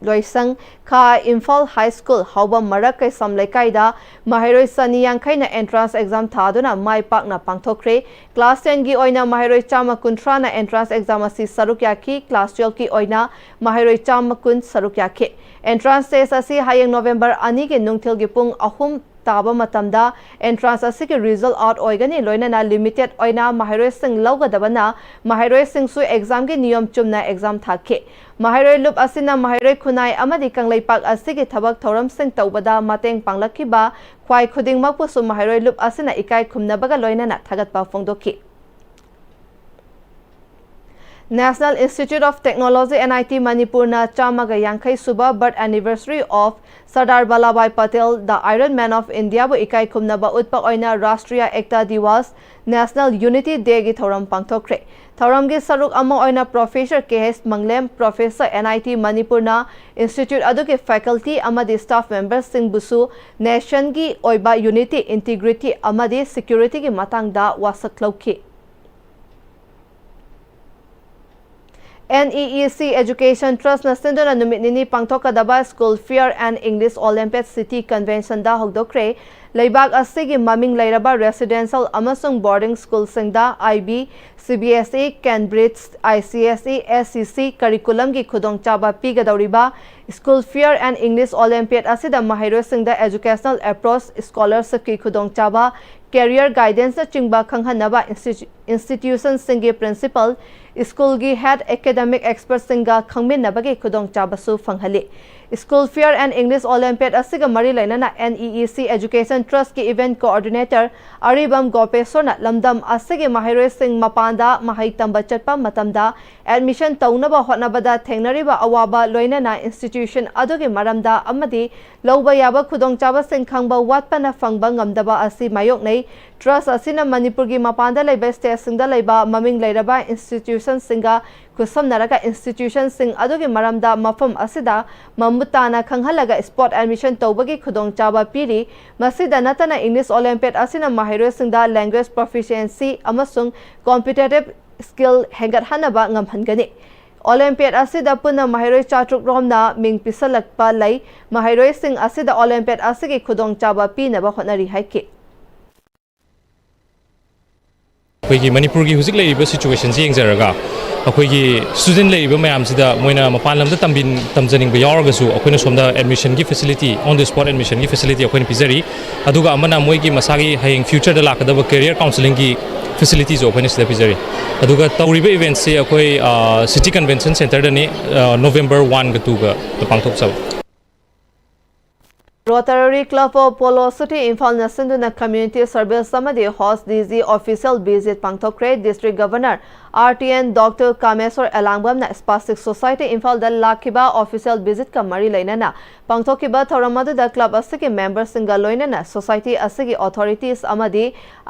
ꯂꯣꯏꯁꯪ ꯈꯥ Imphal High School ꯍꯥꯎꯕꯝ ꯃꯔꯛ ꯀꯩꯁꯥꯝ ꯂꯩꯀꯥꯏꯗ ꯃꯍꯩꯔꯣꯏ ꯆꯅꯤ ꯌꯥꯡꯈꯩꯅ entrance exam ꯊꯥꯗꯨꯅ ꯃꯥꯏ ꯄꯥꯛꯅ ꯄꯥꯡꯊꯣꯛꯈ꯭ꯔꯦ꯫ Class tenꯒꯤ ꯑꯣꯏꯅ ꯃꯍꯩꯔꯣꯏ ꯆꯥꯝꯃ ꯀꯨꯟꯊ꯭ꯔꯥꯅ entrance exam ꯑꯁꯤ ꯁꯔꯨꯛ ꯌꯥꯈꯤ꯫ Class twelveꯀꯤ ꯑꯣꯏꯅ ꯃꯍꯩꯔꯣꯏ ꯆꯥꯝꯃ ꯀꯨꯟ ꯁꯔꯨꯛ ꯌꯥꯈꯤ꯫ Entrance test ꯑꯁꯤ ꯍꯌꯦꯡ November ꯑꯅꯤꯒꯤ ꯅꯨꯡꯊꯤꯜꯒꯤ ꯄꯨꯡ ꯑꯍꯨꯝ ꯇꯥꯕ ꯃꯇꯝꯗ entrance ꯑꯁꯤꯒꯤ result out ꯑꯣꯏꯒꯅꯤ꯫ ꯂꯣꯏꯅꯅ limited ꯑꯣꯏꯅ ꯃꯍꯩꯔꯣꯏꯁꯤꯡ ꯂꯧꯒꯗꯕꯅ ꯃꯍꯩꯔꯣꯏꯁꯤꯡꯁꯨ examꯒꯤ ꯅꯤꯌꯣꯝ ꯆꯨꯝꯅ exam ꯊꯥꯈꯤ꯫ ꯃꯍꯩꯔꯣꯏ ꯂꯨꯞ ꯑꯁꯤꯅ ꯃꯍꯩꯔꯣꯏ ꯈꯨꯟꯅꯥꯏ ꯑꯃꯗꯤ ꯀꯪꯂꯩꯄꯥꯛ ꯑꯁꯤꯒꯤ ꯊꯕꯛ ꯊꯧꯔꯝꯁꯤꯡ ꯇꯧꯕꯗ ꯃꯇꯦꯡ ꯄꯥꯡꯂꯛꯈꯤꯕ ꯈ꯭ꯋꯥꯏ ꯈꯨꯗꯤꯡꯃꯛꯄꯨꯁꯨ ꯃꯍꯩꯔꯣꯏ ꯂꯨꯞ ꯑꯁꯤꯅ ꯏꯀꯥꯏ ꯈꯨꯝꯅꯕꯒ ꯂꯣꯏꯅꯅ ꯊꯥꯒꯠꯄ ꯐꯣꯡꯗꯣꯛꯈꯤ꯫ National Institute of Technology, NIT, ꯃꯅꯤꯄꯨꯔꯅ ꯆꯥꯝꯃꯒ ꯌꯥꯡꯈꯩ ꯁꯨꯕ birth anniversary of Sardar Vallabhbhai Patel, the Iron Man of Indiaꯕꯨ ꯏꯀꯥꯏ ꯈꯨꯝꯅꯕ ꯎꯠꯄ ꯑꯣꯏꯅ Rashtriya Ekta Diwas, National Unity Dayꯒꯤ ꯊꯧꯔꯝ ꯄꯥꯡꯊꯣꯛꯈ꯭ꯔꯦ꯫ ꯊꯧꯔꯝꯒꯤ ꯁꯔꯨꯛ ꯑꯃ ꯑꯣꯏꯅ Professor ꯀꯦ ꯑꯦꯁ ꯃꯪꯂꯦꯝ, Professor, NIT ꯃꯅꯤꯄꯨꯔꯅ institute ꯑꯗꯨꯒꯤ faculty ꯑꯃꯗꯤ staff memberꯁꯤꯡꯕꯨꯁꯨ nationꯒꯤ ꯑꯣꯏꯕ unity, integrity ꯑꯃꯗꯤ securityꯒꯤ ꯃꯇꯥꯡꯗ ꯋꯥꯁꯛ ꯂꯧꯈꯤ꯫ NEEC Education Trustꯅ ꯁꯤꯟꯗꯨꯅ ꯅꯨꯃꯤꯠ ꯅꯤꯅꯤ ꯄꯥꯡꯊꯣꯛꯀꯗꯕ School Fair and English Olympiad City Conventionꯗ ꯍꯧꯗꯣꯛꯈ꯭ꯔꯦ꯫ ꯂꯩꯕꯥꯛ ꯑꯁꯤꯒꯤ ꯃꯃꯤꯡ ꯂꯩꯔꯕ residential ꯑꯃꯁꯨꯡ boarding schoolꯁꯤꯡꯗ IB, CBSE, Cambridge, ICSE, SEC curriculumꯒꯤ ꯈꯨꯗꯣꯡꯆꯥꯕ ꯄꯤꯒꯗꯧꯔꯤꯕ School Fair and English Olympiad ꯑꯁꯤꯗ ꯃꯍꯩꯔꯣꯏꯁꯤꯡꯗ educational approach, scholarshipꯀꯤ ꯈꯨꯗꯣꯡꯆꯥꯕ, career guidanceꯅꯆꯤꯡꯕ ꯈꯪꯍꯟꯅꯕ institu-, institutionꯁꯤꯡꯒꯤ principal, schoolꯒꯤ head, academic expertꯁꯤꯡꯒ ꯈꯪꯃꯤꯟꯅꯕꯒꯤ ꯈꯨꯗꯣꯡꯆꯥꯕꯁꯨ ꯐꯪꯍꯜꯂꯤ꯫ School Fair and English Olympiad ꯑꯁꯤꯒ ꯃꯔꯤ ꯂꯩꯅꯅ NEEC Education Trustꯀꯤ event coordinator ꯑꯔꯤꯕꯝ ꯒꯣꯄꯦꯁꯣꯔꯅ ꯂꯝꯗꯝ ꯑꯁꯤꯒꯤ ꯃꯍꯩꯔꯣꯏꯁꯤꯡ ꯃꯄꯥꯟꯗ ꯃꯍꯩ ꯇꯝꯕ ꯆꯠꯄ ꯃꯇꯝꯗ admission ꯇꯧꯅꯕ ꯍꯣꯠꯅꯕꯗ ꯊꯦꯡꯅꯔꯤꯕ ꯑꯋꯥꯕ, ꯂꯣꯏꯅꯅ institution ꯑꯗꯨꯒꯤ ꯃꯔꯝꯗ ꯑꯃꯗꯤ ꯂꯧꯕ ꯌꯥꯕ ꯈꯨꯗꯣꯡꯆꯥꯕꯁꯤꯡ ꯈꯪꯕ ꯋꯥꯠꯄꯅ ꯐꯪꯕ ꯉꯝꯗꯕ ꯑꯁꯤ ꯃꯥꯌꯣꯛꯅꯩ꯫ Trust ꯑꯁꯤꯅ ꯃꯅꯤꯄꯨꯔꯒꯤ ꯃꯄꯥꯟꯗ ꯂꯩꯕ stateꯁꯤꯡꯗ ꯂꯩꯕ ꯃꯃꯤꯡ ꯂꯩꯔꯕ institutionꯁꯤꯡꯒ ꯈꯨꯠꯁꯝꯅꯔꯒ institutionꯁꯤꯡ ꯑꯗꯨꯒꯤ ꯃꯔꯝꯗ ꯃꯐꯝ ꯑꯁꯤꯗ ꯃꯃꯨꯠ ꯇꯥꯅ ꯈꯪꯍꯜꯂꯒ spot admission ꯇꯧꯕꯒꯤ ꯈꯨꯗꯣꯡꯆꯥꯕ ꯄꯤꯔꯤ꯫ ꯃꯁꯤꯗ ꯅꯠꯇꯅ English Olympiad ꯑꯁꯤꯅ ꯃꯍꯩꯔꯣꯏꯁꯤꯡꯗ language proficiency ꯑꯃꯁꯨꯡ competitive skill ꯍꯦꯟꯒꯠꯍꯟꯅꯕ ꯉꯝꯍꯟꯒꯅꯤ꯫ Olympiad ꯑꯁꯤꯗ ꯄꯨꯟꯅ ꯃꯍꯩꯔꯣꯏ ꯆꯥꯇ꯭ꯔꯨꯛ ꯔꯣꯝꯅ ꯃꯤꯡ ꯄꯤꯁꯜꯂꯛꯄ ꯂꯩ꯫ ꯃꯍꯩꯔꯣꯏꯁꯤꯡ ꯑꯁꯤꯗ Olympiad ꯑꯁꯤꯒꯤ ꯈꯨꯗꯣꯡꯆꯥꯕ ꯄꯤꯅꯕ ꯍꯣꯠꯅꯔꯤ ꯍꯥꯏꯈꯤ꯫ ꯑꯩꯈꯣꯏꯒꯤ ꯃꯅꯤꯄꯨꯔꯒꯤ ꯍꯧꯖꯤꯛ ꯂꯩꯔꯤꯕ situationꯁꯤ ꯌꯦꯡꯖꯔꯒ, ꯑꯩꯈꯣꯏꯒꯤ ꯁ꯭ꯇꯨꯗꯦꯟ ꯂꯩꯔꯤꯕ ꯃꯌꯥꯝꯁꯤꯗ ꯃꯣꯏꯅ ꯃꯄꯥꯟ ꯂꯝꯗ ꯇꯝꯕꯤ-, ꯇꯝꯖꯅꯤꯡꯕ ꯌꯥꯎꯔꯒꯁꯨ ꯑꯩꯈꯣꯏꯅ ꯁꯣꯝꯗ ꯑꯦꯗꯃꯤꯁꯟꯒꯤ facility, on the spot admission ꯒꯤ ꯐꯦꯁꯤꯂꯤꯇꯤ ꯑꯩꯈꯣꯏꯅ ꯄꯤꯖꯔꯤ꯫ ꯑꯗꯨꯒ ꯑꯃꯅ ꯃꯣꯏꯒꯤ ꯃꯁꯥꯒꯤ ꯍꯌꯦꯡ ꯐ꯭ꯌꯨꯆꯔꯗ ꯂꯥꯛꯀꯗꯕ ꯀꯦꯔꯤꯌꯔ ꯀꯥꯎꯟꯁꯤꯂꯤꯡꯒꯤ ꯐꯦꯁꯤꯂꯤꯇꯤꯁꯨ ꯑꯩꯈꯣꯏꯅ ꯁꯤꯗ ꯄꯤꯖꯔꯤ꯫ ꯑꯗꯨꯒ ꯇꯧꯔꯤꯕ ꯏꯚꯦꯟꯠꯁꯤ ꯑꯩꯈꯣꯏ, ꯑ, ꯁꯤꯇꯤ ꯀꯟꯚꯦꯟꯁꯟ ꯁꯦꯟꯇꯔꯗꯅꯤ, ꯑ, ꯅꯣꯕꯦꯝꯕꯔ ꯋꯥꯟꯒ ꯇꯨꯒ ꯄꯥꯡꯊꯣꯛꯆꯕ꯫ Rotary Club of Polo City ꯏꯝꯐꯥꯜꯅ ꯁꯤꯟꯗꯨꯅ community service ꯑꯃꯗꯤ host D C official visit ꯄꯥꯡꯊꯣꯛꯈ꯭ꯔꯦ꯫ District Governor R T N Doctor ꯀꯥꯃꯦꯁꯣꯔ ꯑꯦꯂꯥꯡꯕꯝꯅ Spastic Society ꯏꯝꯐꯥꯜꯗ ꯂꯥꯛꯈꯤꯕ official visit ꯀ ꯃꯔꯤ ꯂꯩꯅꯅ ꯄꯥꯡꯊꯣꯛꯈꯤꯕ ꯊꯧꯔꯝ ꯑꯗꯨꯗ club ꯑꯁꯤꯒꯤ member ꯁꯤꯡꯒ ꯂꯣꯏꯅꯅ society ꯑꯁꯤꯒꯤ authorities ꯑꯃꯗꯤ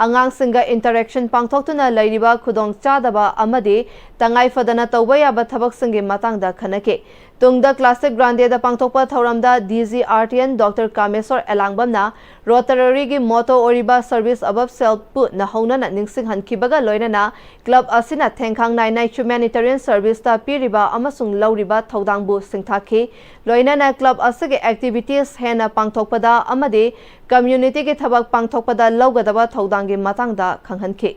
ꯑꯉꯥꯡꯁꯤꯡꯒ interaction ꯄꯥꯡꯊꯣꯛꯇꯨꯅ ꯂꯩꯔꯤꯕ ꯈꯨꯗꯣꯡꯆꯥꯗꯕ ꯑꯃꯗꯤ ꯇꯉꯥꯏ ꯐꯗꯅ ꯇꯧꯕ ꯌꯥꯕ ꯊꯕꯛꯁꯤꯡꯒꯤ ꯃꯇꯥꯡꯗ ꯈꯟꯅꯈꯤ꯫ ꯇꯨꯡꯗ Classic Grande ꯗ ꯄꯥꯡꯊꯣꯛꯄ ꯊꯧꯔꯝꯗ D C R T N Doctor ꯀꯥꯃꯦꯁꯣꯔ ꯑꯦꯂꯥꯡꯕꯝꯅ Rotary ꯒꯤ motto ꯑꯣꯏꯔꯤꯕ Service Above Self ꯄꯨ ꯅꯧꯍꯧꯅꯅ ꯅꯤꯡꯁꯤꯡꯍꯟꯈꯤꯕꯒ ꯂꯣꯏꯅꯅ club ꯑꯁꯤꯅ ꯊꯦꯡꯈꯥꯡ ꯅꯥꯏꯅ humanitarian service ꯇ ꯄꯤꯔꯤꯕ ꯑꯃꯁꯨꯡ ꯂꯧꯔꯤꯕ ꯊꯧꯗꯥꯡꯕꯨ ꯁꯤꯡꯊꯥꯈꯤ꯫ ꯂꯣꯏꯅꯅ club ꯑꯁꯤꯒꯤ activities ꯍꯦꯟꯅ ꯄꯥꯡꯊꯣꯛꯄꯗ ꯑꯃꯗꯤ community ꯒꯤ ꯊꯕꯛ ꯄꯥꯡꯊꯣꯛꯄꯗ ꯂꯧꯒꯗꯕ ꯊꯧꯗꯥꯡꯒꯤ ꯃꯇꯥꯡꯗ ꯈꯪꯍꯟꯈꯤ꯫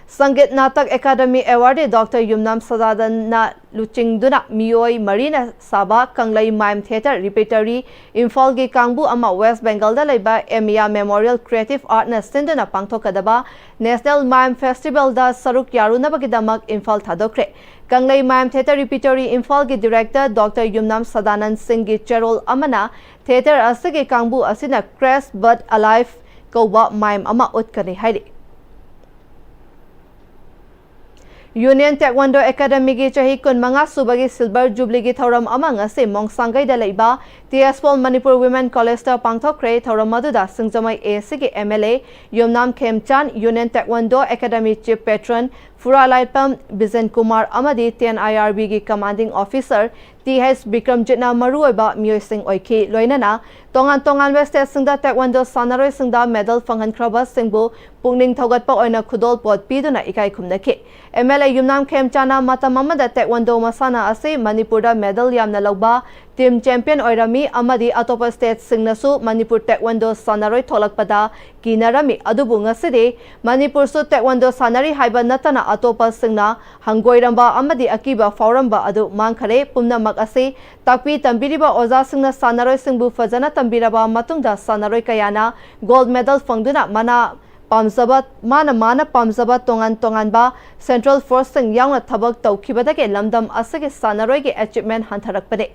Sangeet Natak academy awardee Doctor ꯌꯨꯝꯅꯥꯝ ꯁꯗꯥꯅꯟꯗꯅ ꯂꯨꯆꯤꯡꯗꯨꯅ ꯃꯤꯑꯣꯏ ꯃꯔꯤꯅ ꯁꯥꯕ ꯀꯪꯂꯩ Mime Theatre Repertory ꯏꯝꯐꯥꯜꯒꯤ ꯀꯥꯡꯕꯨ ꯑꯃ West Bengal ꯗ ꯂꯩꯕ ꯑꯦꯃꯤꯌꯥ Memorial Creative Art ꯅ ꯁꯤꯟꯗꯨꯅ ꯄꯥꯡꯊꯣꯛꯀꯗꯕ National Mime Festival ꯗ ꯁꯔꯨꯛ ꯌꯥꯔꯨꯅꯕꯒꯤꯗꯃꯛ ꯏꯝꯐꯥꯜ ꯊꯥꯗꯣꯛꯈ꯭ꯔꯦ꯫ ꯀꯪꯂꯩ Mime Theatre Repertory ꯏꯝꯐꯥꯜꯒꯤ director Doctor ꯌꯨꯝꯅꯥꯝ ꯁꯗꯥꯅꯟꯗ ꯁꯤꯡꯒꯤ ꯆꯦꯔꯣꯜ ꯑꯃꯅ theatre ꯑꯁꯤꯒꯤ ꯀꯥꯡꯕꯨ ꯑꯁꯤꯅ Crash But Alive ꯀꯧꯕ mime ꯑꯃ ꯎꯠꯀꯅꯤ ꯍꯥꯏꯔꯤ꯫ Union Taekwondo Academy ꯒꯤ ꯆꯍꯤ ꯀꯨꯟꯃꯉꯥ ꯁꯨꯕꯒꯤ Silver Jubilee ꯒꯤ ꯊꯧꯔꯝ ꯑꯃ ꯉꯁꯤ ꯃꯣꯡꯁꯥꯡꯒꯩꯗ ꯂꯩꯕ T S Paul Manipur Women College ꯇ ꯄꯥꯡꯊꯣꯛꯈ꯭ꯔꯦ꯫ ꯊꯧꯔꯝ ꯑꯗꯨꯗ ꯁꯤꯡꯖꯃꯩ A C ꯒꯤ M L A Yumnam ꯈꯦꯝꯆꯥꯟ, Union Taekwondo Academy Chief Patron ꯐꯨꯔꯥꯂꯥꯏꯄꯝ ꯕꯤꯖꯦꯟ Kumar ꯑꯃꯗꯤ T N I R B ꯒꯤ Commanding Officer T H ꯕꯤꯀ꯭ꯔꯝꯖꯤꯠꯅ ꯃꯔꯨꯑꯣꯏꯕ ꯃꯤꯑꯣꯏꯁꯤꯡ ꯑꯣꯏꯈꯤ꯫ ꯂꯣꯏꯅꯅ ꯇꯣꯉꯥꯟ ꯇꯣꯉꯥꯟꯕ state ꯁꯤꯡꯗ Taekwondo ꯁꯥꯟꯅꯔꯣꯏꯁꯤꯡꯗ medal ꯐꯪꯍꯟꯈ꯭ꯔꯕꯁꯤꯡꯕꯨ ꯄꯨꯛꯅꯤꯡ ꯊꯧꯒꯠꯄ ꯑꯣꯏꯅ ꯈꯨꯗꯣꯜꯄꯣꯠ ꯄꯤꯗꯨꯅ ꯏꯀꯥꯏ ꯈꯨꯝꯅꯈꯤ꯫ M L A ꯌꯨꯝꯅꯥꯝ ꯈꯦꯝꯆꯥꯟꯅ ꯃꯇꯝ ꯑꯃꯗ Taekwondo ꯃꯁꯥꯟꯅ ꯑꯁꯤ ꯃꯅꯤꯄꯨꯔꯗ medal ꯌꯥꯝꯅ ꯂꯧꯕ team champion ꯑꯣꯏꯔꯝꯃꯤ ꯑꯃꯗꯤ ꯑꯇꯣꯞꯄ stateꯁꯤꯡꯅꯁꯨ ꯃꯅꯤꯄꯨꯔ taekwondo ꯁꯥꯟꯅꯔꯣꯏ ꯊꯣꯛꯂꯛꯄꯗ ꯀꯤꯅꯔꯝꯃꯤ꯫ ꯑꯗꯨꯕꯨ ꯉꯁꯤꯗꯤ ꯃꯅꯤꯄꯨꯔꯁꯨ taekwondo ꯁꯥꯟꯅꯔꯤ ꯍꯥꯏꯕ ꯅꯠꯇꯅ ꯑꯇꯣꯞꯄꯁꯤꯡꯅ ꯍꯪꯒꯣꯏꯔꯝꯕ ꯑꯃꯗꯤ ꯑꯀꯤꯕ ꯐꯥꯎꯔꯝꯕ ꯑꯗꯨ ꯃꯥꯡꯈꯔꯦ꯫ ꯄꯨꯝꯅꯃꯛ ꯑꯁꯤ ꯇꯥꯛꯄꯤ ꯇꯝꯕꯤꯔꯤꯕ ꯑꯣꯖꯥꯁꯤꯡꯅ ꯁꯥꯟꯅꯔꯣꯏꯁꯤꯡꯕꯨ ꯐꯖꯅ ꯇꯝꯕꯤꯔꯕ ꯃꯇꯨꯡꯗ ꯁꯥꯟꯅꯔꯣꯏ ꯀꯌꯥꯅ gold medal ꯐꯪꯗꯨꯅ ꯃꯅꯥ ꯄꯥꯝꯖꯕ, ꯃꯥꯅ, ꯃꯥꯅ ꯄꯥꯝꯖꯕ ꯇꯣꯉꯥꯟ ꯇꯣꯉꯥꯟꯕ central forceꯁꯤꯡ ꯌꯥꯎꯅ ꯊꯕꯛ ꯇꯧꯈꯤꯕꯗꯒꯤ ꯂꯝꯗꯝ ꯑꯁꯤꯒꯤ ꯁꯥꯟꯅꯔꯣꯏꯒꯤ achievement ꯍꯟꯊꯔꯛꯄꯅꯤ꯫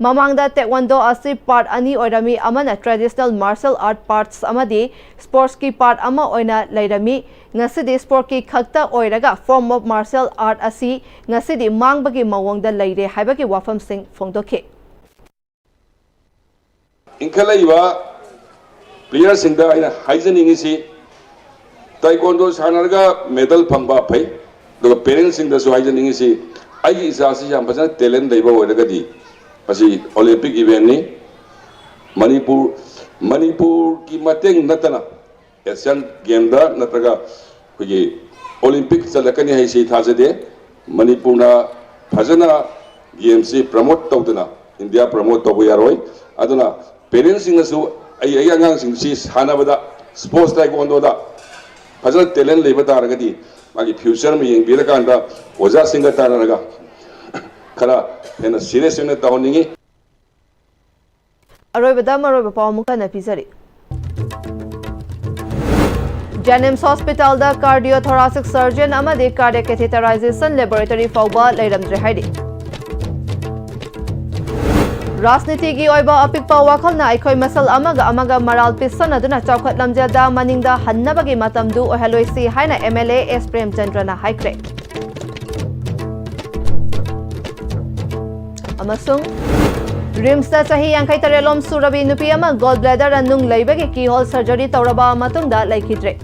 ꯃꯃꯥꯡꯗ taekwondo ꯑꯁꯤ part ꯑꯅꯤ ꯑꯣꯏꯔꯝꯃꯤ, ꯑꯃꯅ traditional martial art parts ꯑꯃꯗꯤ sportsꯀꯤ part ꯑꯃ ꯑꯣꯏꯅ ꯂꯩꯔꯝꯃꯤ꯫ ꯉꯁꯤꯗꯤ sportꯀꯤ ꯈꯛꯇ ꯑꯣꯏꯔꯒ form of martial art ꯑꯁꯤ ꯉꯁꯤꯗꯤ ꯃꯥꯡꯕꯒꯤ ꯃꯑꯣꯡꯗ ꯂꯩꯔꯦ ꯍꯥꯏꯕꯒꯤ ꯋꯥꯐꯝꯁꯤꯡ ꯐꯣꯡꯗꯣꯛꯈꯤ꯫ ꯏꯟꯈꯠꯂꯛꯏꯕ playerꯁꯤꯡꯗ ꯑꯩꯅ ꯍꯥꯏꯖꯅꯤꯡꯉꯤꯁꯤ, taekwondo ꯁꯥꯟꯅꯔꯒ medal ꯐꯪꯕ ꯐꯩ, ꯑꯗꯨꯒ parentsꯁꯤꯡꯗꯁꯨ ꯍꯥꯏꯖꯅꯤꯡꯉꯤꯁꯤ, ꯑꯩꯒꯤ ꯏꯆꯥꯁꯤ ꯌꯥꯝ ꯐꯖꯅ talent ꯂꯩꯕ ꯑꯣꯏꯔꯒꯗꯤ ꯃꯁꯤ Olympic eventꯅꯤ꯫ ꯃꯅꯤꯄꯨꯔ, ꯃꯅꯤꯄꯨꯔꯒꯤ ꯃꯇꯦꯡ ꯅꯠꯇꯅ Asian Gameꯗ ꯅꯠꯇ꯭ꯔꯒ ꯑꯩꯈꯣꯏꯒꯤ Olympic ꯆꯠꯂꯛꯀꯅꯤ ꯍꯥꯏꯁꯤ ꯊꯥꯖꯗꯦ꯫ ꯃꯅꯤꯄꯨꯔꯅ ꯐꯖꯅ gameꯁꯤ promote ꯇꯧꯗꯅ India promote ꯇꯧꯕ ꯌꯥꯔꯣꯏ꯫ ꯑꯗꯨꯅ parentsꯁꯤꯡꯅꯁꯨ ꯑꯩ, ꯑꯩꯒꯤ ꯑꯉꯥꯡꯁꯤꯡꯁꯤ ꯁꯥꯟꯅꯕꯗ, sports taekwondoꯗ ꯐꯖꯅ talent ꯂꯩꯕ ꯇꯥꯔꯒꯗꯤ ꯃꯥꯒꯤ future ꯑꯃ ꯌꯦꯡꯕꯤꯔꯀꯥꯟꯗ ꯑꯣꯖꯥꯁꯤꯡꯒ ꯇꯥꯟꯅꯔꯒ ꯈꯔ ꯍꯦꯟꯅ serious ꯑꯣꯏꯅ ꯇꯧꯍꯟꯅꯤꯡꯉꯤ꯫ ꯑꯔꯣꯏꯕꯗ ꯃꯔꯨꯑꯣꯏꯕ ꯄꯥꯎ ꯑꯃꯨꯛ ꯍꯟꯅ ꯄꯤꯖꯔꯤ꯫ JNIMS hospitalꯗ cardiothoracic surgeon ꯑꯃꯗꯤ cardiac catheterization laboratory ꯐꯥꯎꯕ ꯂꯩꯔꯝꯗ꯭ꯔꯦ ꯍꯥꯏꯔꯤ꯫ ꯔꯥꯖꯅꯤꯇꯤꯒꯤ ꯑꯣꯏꯕ ꯑꯄꯤꯛꯄ ꯋꯥꯈꯜꯅ ꯑꯩꯈꯣꯏ ꯃꯁꯦꯜ ꯑꯃꯒ ꯑꯃꯒ ꯃꯔꯥꯜ ꯄꯤꯁꯟꯅꯗꯨꯅ ꯆꯥꯎꯈꯠ ꯂꯝꯖꯦꯜꯗ ꯃꯅꯤꯡꯗ ꯍꯟꯅꯕꯒꯤ ꯃꯇꯝꯗꯨ ꯑꯣꯏꯍꯜꯂꯣꯏꯁꯤ ꯍꯥꯏꯅ MLA S ꯄ꯭ꯔꯦꯝꯆꯟꯗ꯭ꯔꯅ ꯍꯥꯏꯈ꯭ꯔꯦ꯫ ꯑꯃꯁꯨꯡ RIMSꯇ ꯆꯍꯤ ꯌꯥꯡꯈꯩ ꯇꯔꯦꯠ ꯂꯣꯝ ꯁꯨꯔꯕꯤ ꯅꯨꯄꯤ ꯑꯃ gallbladder ꯅꯨꯡ ꯂꯩꯕꯒꯤ keyhole surgery ꯇꯧꯔꯕ ꯃꯇꯨꯡꯗ ꯂꯩꯈꯤꯗ꯭ꯔꯦ꯫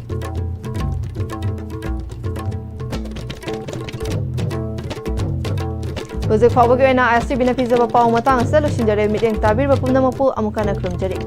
ꯍꯧꯖꯤꯛ ꯐꯥꯎꯕꯒꯤ ꯑꯣꯏꯅ ISTVꯅ ꯄꯤꯖꯕ ꯄꯥꯎ ꯃꯇꯥꯡ ꯑꯁꯤꯗ ꯂꯣꯏꯁꯤꯟꯖꯔꯦ꯫ ꯃꯤꯠꯌꯦꯡ ꯇꯥꯕꯤꯔꯤꯕ ꯄꯨꯝꯅꯃꯛꯄꯨ ꯑꯃꯨꯛ ꯍꯟꯅ ꯈꯨꯔꯨꯝꯖꯔꯤ꯫